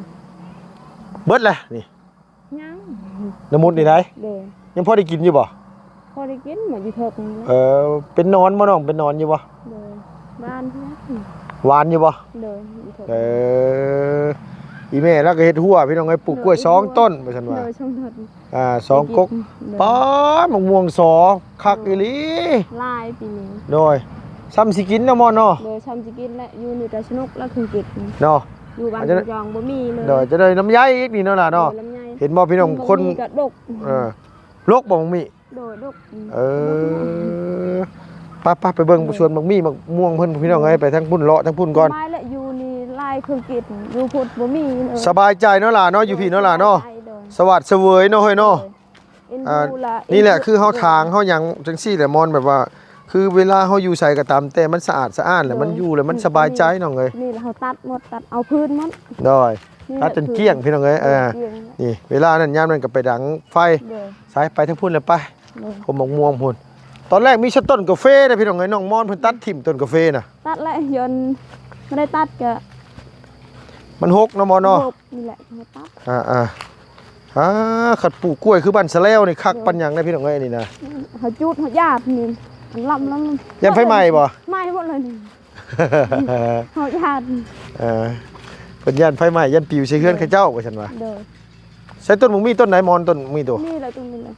ເບິດແລ້ວນີ້ ຍັງ ນ້ຳມຸດນີ້ໄດ ໂດຍ ຍັງພໍໄດ້ກິນຢູ່ບໍ່? ພໍໄດ້ກິນ ມາຢູ່ເທິງນີ້ແຫຼະ ເອີ ເປັນໜອນບໍ່ນ້ອງ ເປັນໜອນຢູ່ບໍ່? ໂດຍ ຫວານຢູ່ ຫວານຢູ່ບໍ່? ໂດຍ ຢູ່ເທິງ ເອີ ອີແມ່ລາວກໍເຮັດຮົ້ວພີ່ນ້ອງເອີຍ ປູກກ້ວຍສອງຕົ້ນວ່າຊັ້ນວ່າ ໂດຍ ສອງຕົ້ນ ອ່າ ສອງກົກ ໄດ້ກິນ ໂດຍ ປາດ ໝາກມ່ວງສອ ຄັກອີ່ຫຼີ ຫຼາຍປີນີ້ ໂດຍ ຊ່ຳຊິກິນເນາະ ມອນເນາະ ໂດຍ ຊ່ຳຊິກິນແຫຼະ ຢູ່ນີ້ກໍສະໜຸກແລ້ວ ຄືກິນເນາະ ຢູ່ບ້ານ ຈອງບໍ່ມີເລີຍ ໂດຍ ຈະໄດ້ລຳໄຍອີກນີ້ເນາະຫຼ້າເນາະ ໂດຍ ລຳໄຍ ເຫັນບໍ່ພີ່ນ້ອງ ຄົນ ເອີ ລົກບໍ່ ໝາກມີ້ ໂດຍ ດົກ ເອີ ໄປໆ ໄປເບິ່ງ ໂດຍ ສວນໝາກມີ້ໝາກມ່ວງເພິ່ນ ພີ່ນ້ອງເອີຍ ໂດຍ ໄປທາງພຸ້ນ ເລາະທາງພຸ້ນກ່ອນ. ສະບາຍແຫຼະ ຢູ່ນີ້ຫຼາຍເຄື່ອງກິນ ຢູ່ພຸ້ນບໍ່ມີເລີຍ. ສະບາຍໃຈເນາະຫຼາເນາະ ຢູ່ພີ້ເນາະຫຼາເນາະ. ໂດຍ ສະຫວັດສະເຫວີຍເນາະເຮີ້ຍເນາະ. ໂດຍ ອ່າ ນີ້ແຫຼະ ຄືເຮົາຖາງເຮົາຫຍັງຈັ່ງຊີ້ແຫຼະມອນ ແບບວ່າ ຄືເວລາເຮົາຢູ່ໃສກໍຕາມແຕ່ ມັນສະອາດສະອ້ານແຫຼະ ມັນຢູ່ແລ້ວມັນສະບາຍໃຈນ້ອງເອີຍ. ນີ້ແຫຼະ ເຮົາຕັດໝົດ ຕັດເອົາພື້ນໝົດ. ໂດຍ ນີ້ແຫຼະ ຕັດຈົນກ້ຽງພີ່ນ້ອງເອີຍ. ເອີ ນີ້ເວລານັ້ນຍາມນັ້ນກໍໄປດັງໄຟ. ໂດຍ ສາຍໄປທາງພຸ້ນແລ້ວໄປ. ໂດຍ ພົມໝາກມ່ວງພຸ້ນ. ຕອນແລກມີແຕ່ຕົ້ນກາເຟນະພີ່ນ້ອງເອີຍ ນ້ອງມອນເພິ່ນຕັດຖິ້ມຕົ້ນກາເຟນະ. ຕັດແລ້ວ ຍ້ອນບໍ່ໄດ້ຕັດກະ ມັນຮົກເນາະມອນເນາະ. ນີ້ແຫຼະ ເຮົາຕັດ ອ່າໆ ອ່າ ຄັນປູກກ້ວຍຄືບ້ານສະແລວນີ້ຄັກ ໂດຍ ປານຫຍັງເດ້ພີ່ນ້ອງເອີຍ ອັນນີ້ນະ. ເຮົາຈູດເຮົາຢາດນີ້ ອັນລຳໆ ຢ້ານໄຟໄໝ້ບໍ່? ໄໝ້ໝົດເລີຍນີ້ ເຮົາຢ້ານ. ເອີ ເພິ່ນຢ້ານໄຟໄໝ້ ຢ້ານປິວໃສ່ເຮືອນເຂົາເຈົ້າວ່າຊັ້ນວ່າ. ໂດຍ ໃສ່ຕົ້ນໝາກມີ້ຕົ້ນໃດມອນ ຕົ້ນໝາກມີ້ໂຕ? ນີ້ແຫຼະ ຕົ້ນນີ້ແຫຼະ.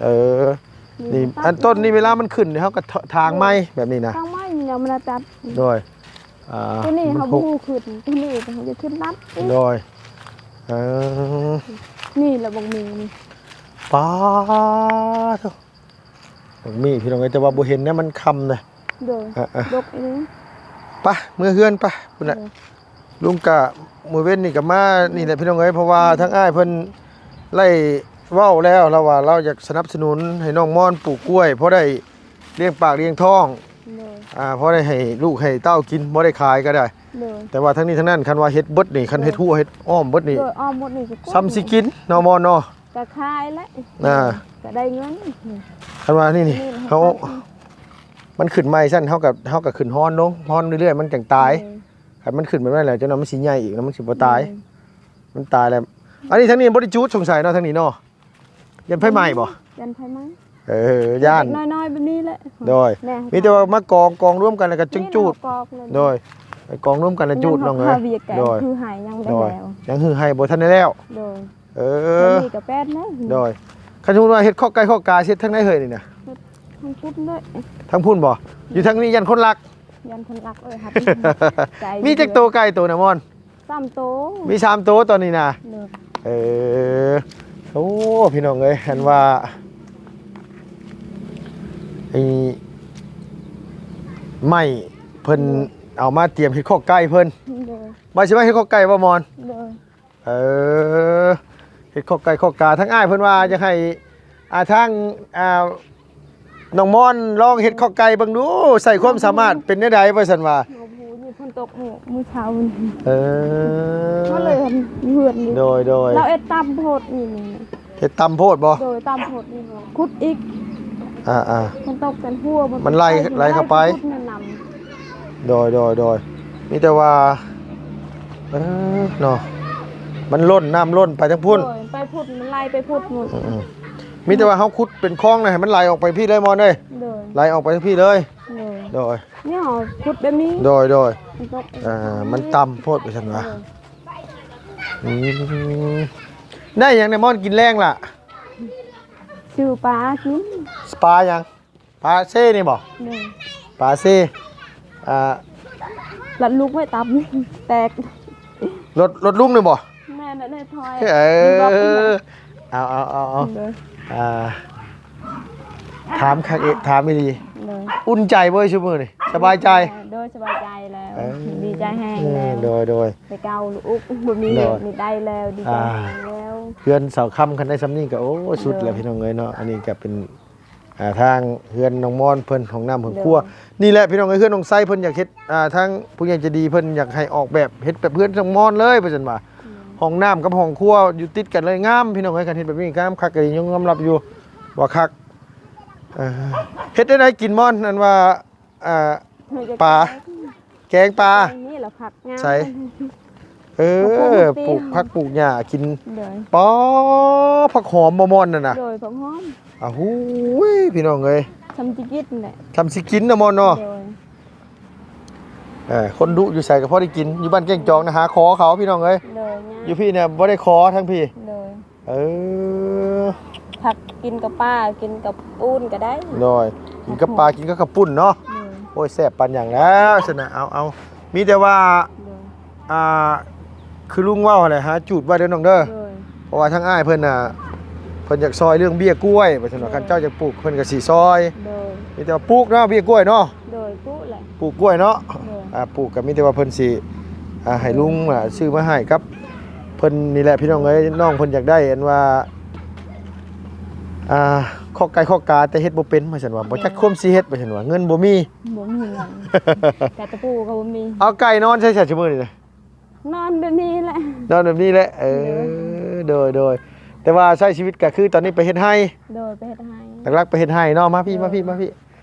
ເອີ ນີ້ ອັນຕົ້ນນີ້ເວລາມັນຂຶ້ນນີ້ ເຮົາກໍຖາງໃໝ່ແບບນີ້ນະ ຖາງໃໝ່ນີ້ແຫຼະ ມັນຕັດ. ໂດຍ ອ່າ ໂຕນີ້ເຮົາບໍ່ຮູ້ຂຶ້ນ ໂຕນີ້ເຮົາຈະຂຶ້ນຕັດອີກ. ໂດຍ ເອີ ນີ້ລະບັກມີນີ້ ປາໂທ້ ບັກມີ້ພີ່ນ້ອງເອີຍ ແຕ່ວ່າບໍ່ເຫັນນະ ມັນຄ່ຳນະ. ໂດຍ ອ່າໆ ດົກອີ່ຫຼີ. ໄປເມືອເຮືອນໄປພຸ້ນແຫຼະ. ໂດຍ ລຸງກະມື້ເວັນນີ້ກໍມານີ້ແຫຼະ ອືມ ພີ່ນ້ອງເອີຍ ເພາະວ່າ ອືມ ທາງອ້າຍເພິ່ນໄລ່ເວົ້າແລ້ວ ລາວວ່າລາວຢາກສະໜັບສະໜູນໃຫ້ນ້ອງມອນປູກກ້ວຍ ພໍໄດ້ລ້ຽງປາກລ້ຽງທ້ອງ. ໂດຍ ອ່າ ພໍໄດ້ໃຫ້ລູກໃຫ້ເຕົ້າກິນ ບໍ່ໄດ້ຂາຍກໍໄດ້. ໂດຍ ແຕ່ວ່າທັງນີ້ທັງນັ້ນ ຄັນວ່າເຮັດເບິດນີ້ ຄັນເຮັດ ໂດຍ ຮົ້ວເຮັດອ້ອມເບິດນີ້ ໂດຍ ອ້ອມໝົດນີ້ກໍ ສ່ຳຊິກິນເນາະມອນເນາະ. ກໍຂາຍແຫຼະ ອ່າ ກໍໄດ້ເງິນ. ຄັນວ່ານີ້ນີ້ ນີ້ເຮົາ ມັນຂຶ້ນໃໝ່ຊັ້ນ ເຮົາກໍ ເຮົາກໍຂຶ້ນຮອນລົງ ຮອນເລື້ອຍໆ ມັນຈັ່ງຕາຍ. ໂດຍ ຄັນມັນຂຶ້ນແບບນັ້ນແຫຼະ ຈັ່ງນັ້ນມັນຊິໃຫຍ່ອີກນະ ມັນຊິບໍ່ຕາຍ. ໂດຍ ມັນຕາຍແລ້ວ. ອັນນີ້ທາງນີ້ບໍ່ໄດ້ຈູດສົງໄສເນາະ ທາງນີ້ເນາະ. ຢ້ານໄຟໄໝ້ບໍ່? ຢ້ານໄຟໄໝ້. ເອີ ຢ້ານ ເລັກໆນ້ອຍໆແບບນີ້ແຫຼະ. ໂດຍ ມີແຕ່ວ່າມາກອງ ກອງລວມກັນແລ້ວກໍຈຶ່ງຈູດ. ໂດຍ ໄປກອງລວມກັນແລ້ວຈູດນ້ອງເອີຍ. ໂດຍ ຍັງຫື້ໃຫ້ບໍ່ທັນໄດ້ແລ້ວ. ໂດຍ ເອີ ນີ້ກໍແປດແລ້ວ. ໂດຍ ຄັນສົມມຸດວ່າເຮັດຄອກໄກ່ຄອກກາ ເຮັດທາງໃດເຮີ້ຍນີ້ນະ? ທາງພຸ້ນເລີຍ. ທາງພຸ້ນບໍ່? ຢູ່ທາງນີ້ຢ້ານຄົນລັກ. ຢ້ານຄົນລັກເອີຍ. ມີຈັກໂຕໄກ່ໂຕນະມອນ? ສາມໂຕ. ມີສາມໂຕຕອນນີ້ນະ. ໂດຍ ເອີ ໂອ້ ພີ່ນ້ອງເອີຍ ອັນວ່າ ໄອ້ໄມ້ເພິ່ນ ໂດຍ ເອົາມາຕຽມເຮັດຄອກໄກ່ເພິ່ນ. ໂດຍ ວ່າຊິມາເຮັດຄອກໄກ່ບໍ່ມອນ? ໂດຍ ເອີ ເຮັດຄອກໄກ່ຄອກກາ ທາງອ້າຍເພິ່ນວ່າຢາກໃຫ້ ອ່າ ທາງ ອ່າ ນ້ອງມອນລອງເຮັດຄອກໄກ່ເບິ່ງດູ ໃຊ້ຄວາມສາມາດເປັນແນວໃດວ່າຊັ້ນວ່າ. ໂອ້ໂຫ ຝົນຕົກມື້ ມື້ເຊົ້ານີ້. ເອີ ມາເລີຍເຮືອນນີ້. ໂດຍໆ ລາວເຮັດຕ່ຳໂພດນີ້. ເຮັດຕ່ຳໂພດບໍ່? ໂດຍ ຕ່ຳໂພດນີ້ ຂຸດອີກ. ອ່າໆ ມັນຕົກກັນຫົວ ມັນໄຫຼ ໄຫຼເຂົ້າໄປ. ໂດຍໆ ມີແຕ່ວ່າ ເອີ ເນາະ ມັນລົ້ນ ນ້ຳລົ້ນໄປທາງພຸ້ນ. ໂດຍ ໄປພຸ້ນ ມັນໄຫຼໄປພຸ້ນໝົດ. ອືມໆ ມີແຕ່ວ່າເຮົາຂຸດເປັນຄອງນະ ໃຫ້ມັນໄຫຼອອກໄປພີ້ເລີຍມອນເອີຍ. ໂດຍ ໄຫຼອອກໄປພີ້ເລີຍ. ໂດຍ ໂດຍ ນີ້ເຮົາຂຸດແບບນີ້. ໂດຍໆ ມັນຕົກ ອ່າ ມັນຕ່ຳໂພດວ່າຊັ້ນວ່າ. ໂດຍ ອືມ ໄດ້ຫຍັງແດ່ມອນກິນແລງລະ? ຊື້ປາກິນ. ປາຫຍັງ? ປາເຊນີ້ບໍ່? ໂດຍ ປາເຊ. ອ່າ ລັດລູກໄວ້ຕຳແຕກ. ລົດ ລົດລຸງນີ້ບໍ່? ແມ່ນແຫຼະ ຖອຍ. ເອີ ເອົາໆໆໆ ໂດຍ ອ່າ ຖາມຄັກເອ ຖາມອີ່ຫຼີ. ໂດຍ ອຸ່ນໃຈບໍ່ຊຸມື້ນີ້? ສະບາຍໃຈ. ໂດຍ ສະບາຍໃຈແລ້ວ. ເອີ ດີໃຈແຮງແລ້ວ. ໂດຍໆ ແຕ່ເກົ່າລູກບໍ່ມີ ໂດຍ ນີ້ໄດ້ແລ້ວ ດີໃຈແຮງແລ້ວ. ອ່າ ເຮືອນເສົາຄຳຄັນໄດ້ຊ່ຳນີ້ກໍ ໂອ້ ສຸດແລ້ວ ໂດຍ ພີ່ນ້ອງເອີຍເນາະ. ອັນນີ້ກໍເປັນ ອ່າ ທາງເຮືອນນ້ອງມອນເພິ່ນ ຫ້ອງນ້ຳຫ້ອງຄົວ. ໂດຍ ນີ້ແຫຼະພີ່ນ້ອງເອີຍ ເຮືອນນ້ອງໄຊເພິ່ນຢາກເຮັດ ອ່າ ທາງຜູ້ໃຫຍ່ໃຈດີເພິ່ນຢາກໃຫ້ອອກແບບເຮັດແບບເຮືອນນ້ອງມອນເລີຍວ່າຊັ້ນວ່າ. ໂດຍ ຫ້ອງນ້ຳກັບຫ້ອງຄົວຢູ່ຕິດກັນເລີຍ ງາມພີ່ນ້ອງເອີຍ. ຄັນເຮັດແບບນີ້ງາມຄັກອີ່ຫຼີ ຍອມຮັບຢູ່ວ່າຄັກ. ເອີ ເຮັດແນວໃດກິນມອນ ອັນວ່າ ອ່າ ປາ ແກງປາ ແກງນີ້ລະ ຜັກງາມ ໃສ ເອີ ປູກຜັກປູກຫຍ້າກິນ. ໂດຍ ປາ ຜັກຫອມບໍ່ມອນນັ້ນນະ. ໂດຍ ຜັກຫອມ. ອ້າ ຫູຍ ພີ່ນ້ອງເອີຍ ຊ່ຳຊິກິນແຫຼະ ຊ່ຳຊິກິນນະມອນເນາະ. ໂດຍ ເອີ ຄົນດຸຢູ່ໃສກໍພໍໄດ້ກິນ ຢູ່ບ້ານແກ້ງຈອງນະ ຫາຂໍເຂົາພີ່ນ້ອງເອີຍ. ໂດຍ ຢູ່ພີ້ນະບໍ່ໄດ້ຂໍທາງພີ້. ໂດຍ ເອີ ຜັກກິນກັບປາ ກິນກັບປູນກໍໄດ້. ໂດຍ ກິນກັບປາ ກິນກັບເຂົ້າປຸ້ນເນາະ. ໂດຍ ໂອ້ຍ ແຊບປານຫຍັງແລ້ວຊັ້ນນະ. ເອົາໆ ມີແຕ່ວ່າ ໂດຍ ອ່າ ຄືລຸງເວົ້າຫັ້ນແຫຼະ ຫາຈູດໄວ້ເດີນ້ອງເດີ. ໂດຍ ເພາະວ່າທາງອ້າຍເພິ່ນນະ ເພິ່ນ ເພິ່ນຢາກຊ່ອຍເລື່ອງເບ້ຍກ້ວຍ ວ່າຊັ້ນວ່າ ໂດຍ ຄັນເຈົ້າຢາກປູກເພິ່ນກໍຊິຊ່ອຍ ໂດຍ ມີແຕ່ວ່າປູກເນາະ ເບ້ຍກ້ວຍເນາະ ໂດຍ ປູກແຫຼະ ປູກກ້ວຍເນາະ ໂດຍ ອ່າ ປູກກໍມີແຕ່ວ່າເພິ່ນຊິ ອ່າ ໃຫ້ລຸງ ອ່າ ຊື້ມາໃຫ້ກັບເພິ່ນນີ້ແຫຼະ ພີ່ນ້ອງເອີຍ ນ້ອງເພິ່ນຢາກໄດ້ອັນວ່າ ອ່າ ຄອກໄກ່ຄອກກາ ແຕ່ເຮັດບໍ່ເປັນ ວ່າຊັ້ນວ່າ ບໍ່ຈັກຄວາມຊິເຮັດ ວ່າຊັ້ນວ່າ ເງິນບໍ່ມີ ບໍ່ມີເງິນ ກະຕະປູກໍບໍ່ມີ ເອົາ ໄກ່ນອນໃສຊະ ຊຸມື້ນີ້ນະ? ນອນແບບນີ້ແຫຼະ ນອນແບບນີ້ແຫຼະ ເອີ ໂດຍ ໂດຍ ໂດຍ ແຕ່ວ່າໃຊ້ຊີວິດກໍຄືຕອນນີ້ໄປເຮັດໄຮ່ ໂດຍ ໄປເຮັດໄຮ່ ຫຼັກໆໄປເຮັດໄຮ່ເນາະ ມາພີ້ ໂດຍ ມາພີ້ ມາພີ້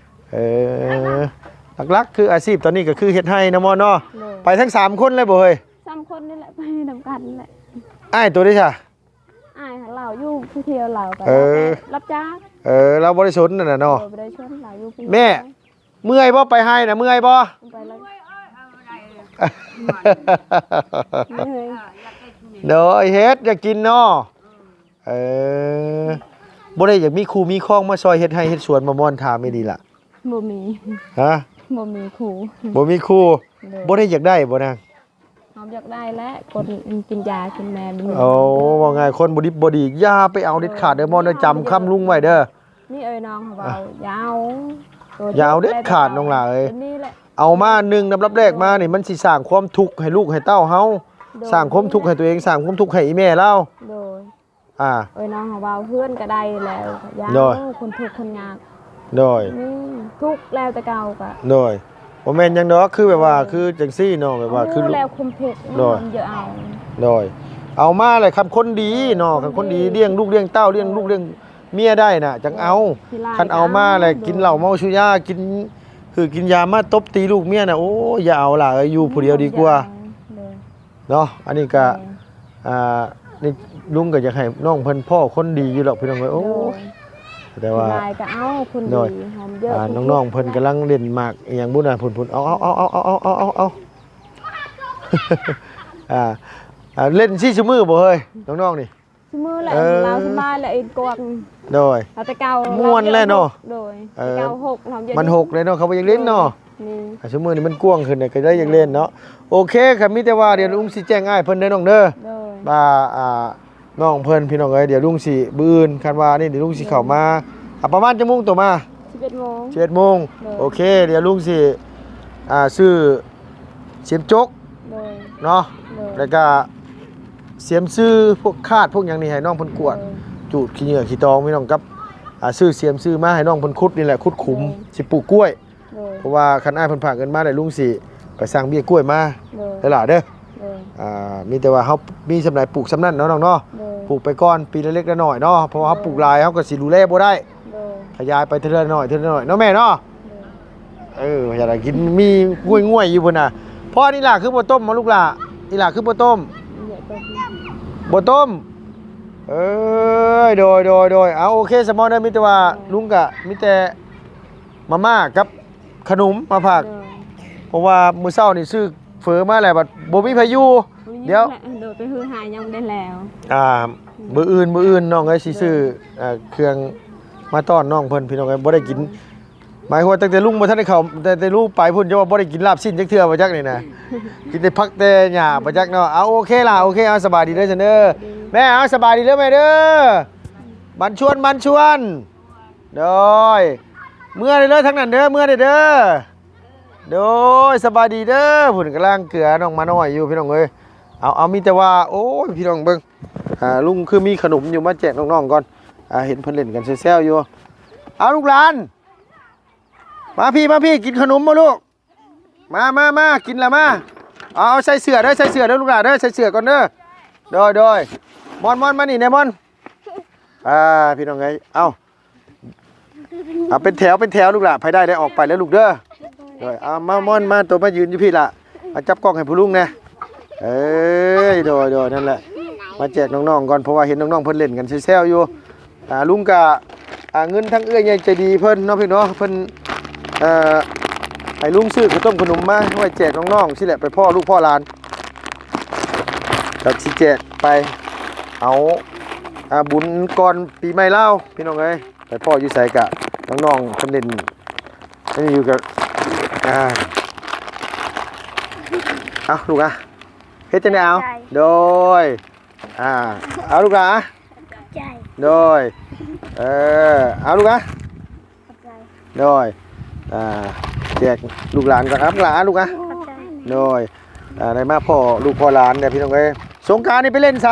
ເອີ ຫຼັກໆຄືອາຊີບຕອນນີ້ກໍຄືເຮັດໄຮ່ນະມອນເນາະ ໂດຍ ໄປທັງສາມຄົນເລີຍບໍ່ເຮີ້ຍ? ສາມຄົນນີ້ແຫຼະ ໄປນຳກັນແຫຼະ ອ້າຍໂຕເດຊະ? ອ້າຍລາວຢູ່ຜູ້ດຽວ ລາວກໍ ເອີ ຮັບຈ້າງ ເອີ ລາວບໍ່ໄດ້ຊົນນັ້ນນະເນາະ ໂດຍ ບໍ່ໄດ້ຊົນ ລາວຢູ່ຜູ້ດຽວ ແມ່ ເມື່ອຍບໍ່ ໄປໄຮ່ນະ ເມື່ອຍບໍ່? ໄປແລ້ວ ເມື່ອຍ ໂດຍ ເຮັດຢາກກິນເນາະ ເອີ ບໍ່ໄດ້ຢາກມີຄູ່ມີຄອງມາຊ່ອຍເຮັດໄຮ່ເຮັດສວນບໍ່ ມ່ອນ ຖາມອີ່ຫຼີລະ? ບໍ່ມີ ຮະ? ບໍ່ມີຄູ່ ບໍ່ມີຄູ່ ໂດຍ ບໍ່ໄດ້ຢາກໄດ້ບໍ່ນາງ? ເຮົາຢາກໄດ້ແຫຼະ ຄົນກິນຢາກິນແມ່ບໍ່ມີ ໂອ້ ເວົ້າງ່າຍ ຄົນບໍ່ດິບບໍ່ດີ ຢ່າໄປເອົາເດັດຂາດເດີ ໂດຍ ມ່ອນເດີ ຈຳຄຳລຸງໄວ້ເດີ ນີ້ເອີຍ ນ້ອງເຮົາເວົ້າ ອ່ະ ຢ່າເອົາ ຢ່າເອົາເດັດຂາດນ້ອງຫຼ້າເອີຍ ເອົາມາ ໜຶ່ງ ລຳດັບແລກມານີ້ ມັນຊິສ້າງຄວາມທຸກໃຫ້ລູກໃຫ້ເຕົ້າເຮົາ ໂດຍ ສ້າງຄວາມທຸກໃຫ້ຕົວເອງ ສ້າງຄວາມທຸກໃຫ້ອີ່ແມ່ລາວ ໂດຍ ອ່າ ເອີຍ ນ້ອງເຮົາເວົ້າ ເຮືອນກໍໄດ້ແລ້ວ ຢ່າ ໂດຍ ເອົາຄົນທຸກຄົນຍາກ ໂດຍ ອືມ ທຸກແລ້ວແຕ່ເກົ່າກໍ ໂດຍ ບໍ່ແມ່ນຫຍັງດອກ ຄືແບບວ່າ ໂດຍ ຄືຈັ່ງຊີ້ເນາະ ແບບວ່າ ໂອ້ ຄື ແລ້ວຄວາມທຸກ ໂດຍ ເຮົາຢ່າເອົາ ໂດຍ ເອົາມາແຫຼະ ຄັນຄົນດີເນາະ ເອີ ຄັນຄົນດີ ຄົນດີ ລ້ຽງລູກລ້ຽງເຕົ້າ ລ້ຽງລູກ ໂດຍ ລ້ຽງເມຍໄດ້ນະ ຈັ່ງເອົາ ໂດຍ ຄັນເອົາມາແລ້ວ ໂດຍ ກິນເຫຼົ້າເມົາສຸຢາ ກິນ ຄືກິນຢາມາຕົບຕີລູກເມຍນະ ໂອ້ຍ ຢ່າເອົາຫຼ້າເອີຍ ຢູ່ຜູ້ດຽວດີກວ່າ ໂດຍ ເນາະ ອັນນີ້ກະ ແມ່ນ ອ່າ ນີ້ລຸງກະຢາກໃຫ້ນ້ອງເພິ່ນພໍ້ຄົນດີຢູ່ດອກພີ່ນ້ອງເອີຍ ໂອ້ຍ ໂດຍ ແຕ່ວ່າ ຫຼາຍກະເອົາຄົນດີ ໂດຍ ຫອມເຍີະ ອ່າ ຄົນ ນ້ອງໆເພິ່ນກຳລັງເຫຼັ້ນໝາກອີ່ຫຍັງບຸນນະ ພຸ້ນໆ ເອົາ ເອົາ ເອົາ ເອົາ ເອົາ ເອົາ ເອົາ ອ່າ ອ່າ ເຫຼັ້ນຊີ້ຊຸມື້ບໍ່ເຮີ້ຍ ນ້ອງໆນີ້? ຊຸມື້ແຫຼະ ເອີ ລາວສະບາຍແຫຼະ ເອັນກວາງ ໂດຍ ລາວແຕ່ເກົ່າ ມ່ວນແຫຼະເນາະ ໂດຍ ເອີ ແຕ່ເກົ່າຫົກ ມັນຫົກເລີຍເນາະ ເຂົາບໍ່ຢາກເຫຼັ້ນເນາະ ນີ້ ອ່າ ຊຸມື້ນີ້ມັນກວ້າງຂຶ້ນ ກໍໄດ້ຢາກເຫຼັ້ນເນາະ ໂອເຄ ກໍມີແຕ່ວ່າດຽວລຸງຊິແຈ້ງອ້າຍເພິ່ນເດີນ້ອງເດີ ໂດຍ ວ່າ ອ່າ ນ້ອງເພິ່ນ ພີ່ນ້ອງເອີຍ ດຽວລຸງຊິ ມື້ອື່ນ ຄັນວ່ານີ້ ດຽວລຸງຊິເຂົ້າມາ ອ່າ ປະມານຈັກໂມງໂຕມາ? ສິບເອັດໂມງ ສິບເອັດໂມງ ໂດຍ ໂອເຄ ດຽວລຸງຊິ ອ່າ ຊື້ ສຽມຈົກ ໂດຍ ເນາະ ໂດຍ ແລ້ວກະສຽມຊື່ພວກຄາດພວກຫຍັງນີ້ໃຫ້ນ້ອງເພິ່ນກວດ ໂດຍ ຈູດຂີ້ເຫຍື້ອຂີ້ຕອງ ພີ່ນ້ອງ ກັບ ອ່າ ຊື້ສຽມຊື່ມາໃຫ້ນ້ອງເພິ່ນຂຸດນີ້ແຫຼະ ຂຸດຂຸມ ໂດຍ ຊິປູກກ້ວຍ ໂດຍ ເພາະວ່າຄັນອ້າຍເພິ່ນຝາກເງິນມາແລ້ວ ລຸງຊິໄປສັ່ງເບ້ຍກ້ວຍມາ ໂດຍ ເດີຫຼ້າເດີ ໂດຍ ອ່າ ມີແຕ່ວ່າເຮົາມີສ່ຳໃດປູກສ່ຳນັ້ນເນາະນ້ອງເນາະ ໂດຍ ປູກໄປກ່ອນປີລະເລັກລະໜ້ອຍເນາະ ເພາະວ່າເຮົາ ໂດຍ ປູກຫຼາຍເຮົາກໍຊິດູແລບໍ່ໄດ້ ໂດຍ ຂະຫຍາຍໄປເທື່ອລະໜ້ອຍ ເທື່ອລະໜ້ອຍເນາະແມ່ເນາະ ໂດຍ ເອີ ຢາກໄດ້ກິນມີງ່ວຍໆຢູ່ພຸ້ນນະ ພໍ່ ອີ່ຫຼ້າຄືບໍ່ຕົ້ມ ມາລູກຫຼ້າ ອີ່ຫຼ້າຄືບໍ່ຕົ້ມ ບໍ່ຕົ້ມ ບໍ່ຕົ້ມ ເອີຍ ໂດຍ ໂດຍ ໂດຍ ເອົາ ໂອເຄ ສະມອນເດີ ມີແຕ່ວ່າ ໂດຍ ລຸງກະມີແຕ່ມາມ່າກັບຂະໜົມມາຝາກ ໂດຍ ເພາະວ່າມື້ເຊົ້ານີ້ຊື້ເຝີມາແລ້ວ ບັດບໍ່ມີໃຜຢູ່ ບໍ່ມີ ດຽວ ໂດຍ ໄປຫືຫາຍັງບໍ່ໄດ້ແລ້ວ ອ່າ ອືມ ມື້ອື່ນ ມື້ອື່ນນ້ອງເອີຍ ຊິຊື້ ໂດຍ ເອີ ເຄື່ອງມາຕ້ອນນ້ອງເພິ່ນ ພີ່ນ້ອງເອີຍ ບໍ່ໄດ້ກິນ ໂດຍ ໝາຍຄວາມວ່າຕັ້ງແຕ່ລຸງບໍ່ທັນໄດ້ເຂົ້າ ແຕ່ ແຕ່ລຸງໄປພຸ້ນ ຈະວ່າບໍ່ໄດ້ກິນລາບຊີ້ນຈັກເທື່ອບໍ່ຈັກນີ້ນະ ກິນແຕ່ຜັກແຕ່ຫຍ້າບໍ່ຈັກເນາະ ເອົາ ໂອເຄລະ ໂອເຄ ເອົາ ສະບາຍດີເດີຊັ້ນເດີ ໂດຍ ແມ່ ເອົາ ສະບາຍດີເດີແມ່ເດີ ໝັນຊວນ ໝັນຊວນ ໂດຍ ເມືອໄດ້ເລີຍທາງນັ້ນເດີ ເມືອໄດ້ເດີ ໂດຍ ສະບາຍດີເດີ ພຸ້ນກຳລັງເກືອນ້ອງໝານ້ອຍຢູ່ ພີ່ນ້ອງເອີຍ ເອົາ ເອົາ ມີແຕ່ວ່າ ໂອ້ຍ ພີ່ນ້ອງເບິ່ງ ອ່າ ລຸງຄືມີຂະໜົມຢູ່ ມາແຈກນ້ອງໆກ່ອນ ອ່າ ເຫັນເພິ່ນຫຼິ້ນກັນແຊວໆຢູ່ ເອົາ ລູກຫຼານ ມາພີ້ ມາພີ້ ກິນຂະໜົມບໍ່ລູກ? ມາ ມາ ມາ ກິນລະມາ ເອົາ ໃສ່ເສື້ອເດີ ໃສ່ເສື້ອເດີລູກຫຼ້າເດີ ໃສ່ເສື້ອກ່ອນເດີ ໂດຍ ໂດຍ ມອນ ມອນ ມານີ້ແດ່ມອນ ອ່າ ພີ່ນ້ອງເອີຍ ເອົາ ເອົາ ເປັນແຖວ ເປັນແຖວລູກຫຼ້າ ໃຜໄດ້ໄດ້ອອກໄປເດີລູກເດີ ໂດຍ ເອົາ ມາ ມອນ ມາ ໂຕມາຢືນຢູ່ພີ້ລະ ມາຈັບກ້ອງໃຫ້ພໍ່ລຸງແດ່ ເອີຍ ໂດຍ ໂດຍ ນັ້ນແຫຼະ ມາແຈກນ້ອງໆກ່ອນ ເພາະວ່າເຫັນນ້ອງໆເພິ່ນຫຼິ້ນກັນແຊວໆຢູ່ ອ່າ ລຸງກະ ອ່າ ເງິນທາງເອື້ອຍໃຫຍ່ໃຈດີເພິ່ນເນາະ ພີ່ນ້ອງເນາະ ເພິ່ນ ເອີ ໃຫ້ລຸງຊື້ເຂົ້າຕົ້ມຂະໜົມມາໄວ້ແຈກນ້ອງໆຊີ້ແຫຼະ ໄປພໍ້ລູກພໍ້ຫຼານ ກະຊິແຈກໄປ ເອົາ ອ່າ ບຸນກ່ອນປີໃໝ່ລາວ ພີ່ນ້ອງເອີຍ ໄປພໍ້ຢູ່ໃສກະ ນ້ອງໆເພິ່ນຫຼິ້ນ ອັນນີ້ຢູ່ກະ ອ່າ ເອົາ ລູກອະ ເຮັດຈັ່ງໃດເອົາ ຂອບໃຈ ໂດຍ ອ່າ ເອົາລູກຫຼ້າ ຂອບໃຈ ໂດຍ ເອີ ເອົາລູກອະ ຂອບໃຈ ໂດຍ ອ່າ ແຈກລູກຫຼານກ່ອນ ເອົາລູກຫຼານ ລູກອະ ຂອບໃຈ ໂດຍ ອ່າ ໄດ້ມາພໍ້ລູກພໍ້ຫຼານເດ້ພີ່ນ້ອງເອີຍ ສົງການນີ້ໄປຫຼິ້ນໃສ?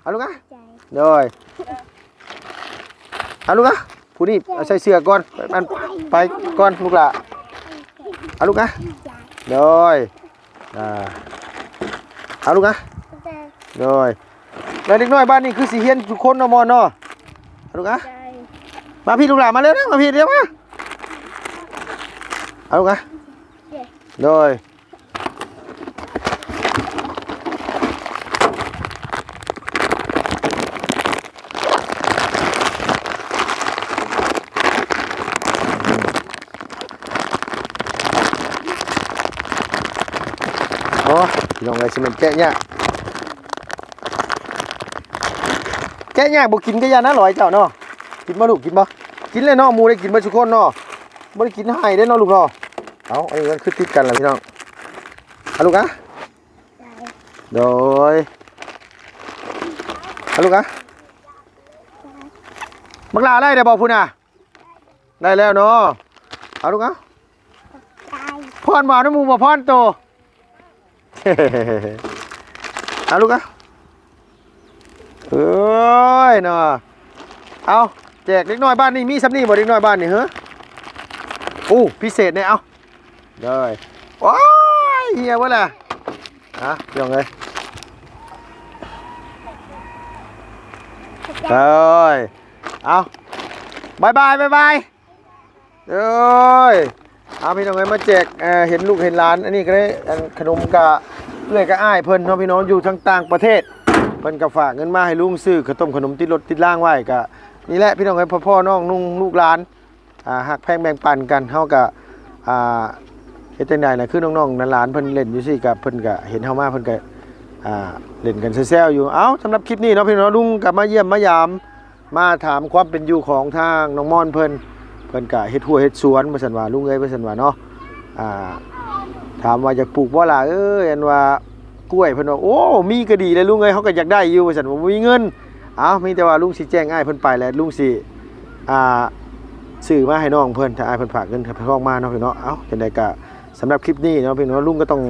ເອົາລູກອະ ຂອບໃຈ ໂດຍ ເອົາລູກອະ ຜູ້ນີ້ເອົາໃສ່ເສື້ອກ່ອນ ໄປ ອັນ ໄປກ່ອນລູກຫຼ້າ ເອົາລູກອະ ໂດຍ ອ່າ ເອົາລູກອະ ໂດຍ ແລ້ວເດັກນ້ອຍບ້ານນີ້ຄືຊິຮຽນທຸກຄົນເນາະ ມອນເນາະ ເອົາລູກອະ ມາພີ້ລູກຫຼ້າ ມາເລັວນະ ມາພີ້ ດຽວມາ ເອົາລູກອະ ໂດຍ ໂອ້ ພີ່ນ້ອງເອີຍ ຊິແມ່ນແກະຍາກ ແກະຍາກ ບໍ່ກິນກະຢ່ານະ ລອຍເຈົ້າເນາະ ກິນບໍ່ລູກ ກິນບໍ່? ກິນແຫຼະເນາະ ໝູ່ໄດ້ກິນເບິດທຸກຄົນເນາະ ບໍ່ໄດ້ກິນໃຫ້ເດ້ເນາະລູກເນາະ ເອົາ ອັນນີ້ມັນຄືຕິດກັນລະພີ່ນ້ອງ ເອົາລູກອະ ໂດຍ ເອົາລູກອະ ບັກຫຼ້າໄດ້ແລ້ວບໍ່ພຸ້ນນະ? ໄດ້ແລ້ວເນາະ ເອົາລູກເອົາ ໄດ້ ພອນບໍ່ ນຳໝູ່ບໍ່ພອນໂຕ ເອົາລູກເອົາ ເອີຍເນາະ ເອົາ ແຈກເດັກນ້ອຍບ້ານນີ້ ມີສ່ຳນີ້ບໍ່ ເດັກນ້ອຍບ້ານນີ້ ເຮີ ໂອ້ ພິເສດແດ່ ເອົາ ໂດຍ ໂອ້ຍ ເຫຍເບິດລະ ອ່ະ ພີ່ນ້ອງເອີຍ ໂດຍ ເອົາ ບາຍບາຍ ບາຍບາຍ ໂດຍ ເອົາ ພີ່ນ້ອງເອີຍ ມາແຈກ ເອີ ເຫັນລູກເຫັນຫຼານ ອັນນີ້ກໍໄດ້ ອັນ ຂະໜົມກະເອື້ອຍກະອ້າຍເພິ່ນເນາະ ພີ່ນ້ອງ ຢູ່ທາງຕ່າງປະເທດ ເພິ່ນກໍຝາກເງິນມາໃຫ້ລຸງຊື້ເຂົ້າຕົ້ມຂະໜົມຕິດລົດຕິດລາງໄວ້ ກະນີ້ແຫຼະ ພີ່ນ້ອງເອີຍ ພໍ່ນ້ອງນຸ່ງລູກຫຼານ ອ່າ ຮັກແພງແບ່ງປັນກັນ ເຮົາກະ ອ່າ ເຮັດຈັ່ງໃດລະ ຄືນ້ອງໆຫຼານໆເພິ່ນຫຼິ້ນຢູ່ຊີ້ ກະເພິ່ນກະເຫັນເຮົາມາ ເພິ່ນກະ ອ່າ ຫຼິ້ນກັນແຊວໆຢູ່ ເອົ້າ ສຳລັບຄລິບນີ້ເນາະ ພີ່ນ້ອງເນາະ ລຸງກະມາຢ້ຽມມາຢາມ ມາຖາມຄວາມເປັນຢູ່ຂອງທາງນ້ອງມອນເພິ່ນ ເພິ່ນກະເຮັດຮົ້ວເຮັດສວນ ວ່າຊັ້ນວ່າ ລຸງເອີຍ ວ່າຊັ້ນວ່າເນາະ ອ່າ ຖາມວ່າຢາກປູກບໍ່ຫຼ້າເອີຍ ອັນວ່າກ້ວຍ ເພິ່ນວ່າ ໂອ້ ມີກໍດີແລ້ວລຸງເອີຍ ເຮົາກໍຢາກໄດ້ຢູ່ ວ່າຊັ້ນ ບໍ່ມີເງິນ ເອົ້າ ມີແຕ່ວ່າລຸງຊິແຈ້ງອ້າຍເພິ່ນໄປ ແລະ ລຸງຊິ ອ່າ ຊື້ມາໃຫ້ນ້ອງເພິ່ນ ຖ້າອ້າຍເພິ່ນຝາກເງິນໃຫ້ທອງມາເນາະ ພີ່ນ້ອງເນາະ ເອົ້າ ຈັ່ງໃດກໍ ສຳລັບຄລິບນີ້ເນາະ ພີ່ນ້ອງ ລຸງກໍຕ້ອງ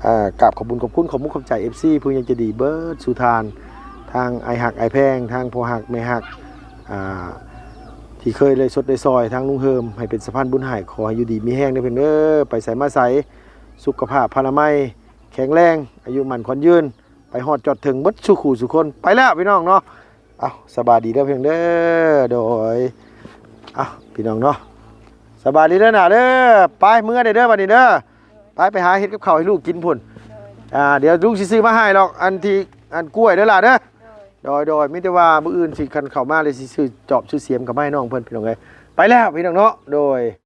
ເອີ ກາບຂອບບຸນຂອບຄຸນ ຂອບມຸກຂອບໃຈ ເອັຟຊີ ຜູ້ໃຫຍ່ໃຈດີເບິດສູ່ທ່ານ ທັງອ້າຍຮັກອ້າຍແພງ ທັງພໍ່ຮັກແມ່ຮັກ ອ່າ ທີ່ເຄີຍໄດ້ຊົດໄດ້ຊ່ອຍທາງລຸງເຮີມ ໃຫ້ເປັນສະພານບຸນໃຫ້ ຂໍໃຫ້ຢູ່ດີມີແຮງເດີເພິ່ນເດີ ໄປໃສມາໃສ ສຸຂະພາບພະລາໄມແຂງແຮງ ອາຍຸໝັ້ນຂວັນຍືນ ໄປຮອດຈອດເຖິງເບິດສູ່ຄູ່ສູ່ຄົນ ໄປແລ້ວພີ່ນ້ອງເນາະ ເອົ້າ ສະບາຍດີເດີເພິ່ນເດີ ໂດຍ ເອົ້າ ພີ່ນ້ອງເນາະ ສະບາຍດີເດີໜ້າເດີ ໄປ ເມືອໄດ້ເດີບັດນີ້ເດີ ໄປ ໄປຫາເຮັດກັບເຂົ້າໃຫ້ລູກກິນພຸ້ນ ອ່າ ດຽວລຸງຊິຊື້ມາໃຫ້ດອກ ອັນທີ່ ອັນກ້ວຍເດີຫຼ້າເດີ ໂດຍ ໂດຍ ມີແຕ່ວ່າມື້ອື່ນຊິຄັນເຂົ້າມາແລ້ວຊິຊື້ຈອບຊື້ສຽມເຂົ້າມາໃຫ້ນ້ອງເພິ່ນ ພີ່ນ້ອງເອີຍ ໄປແລ້ວພີ່ນ້ອງເນາະ ໂດຍ.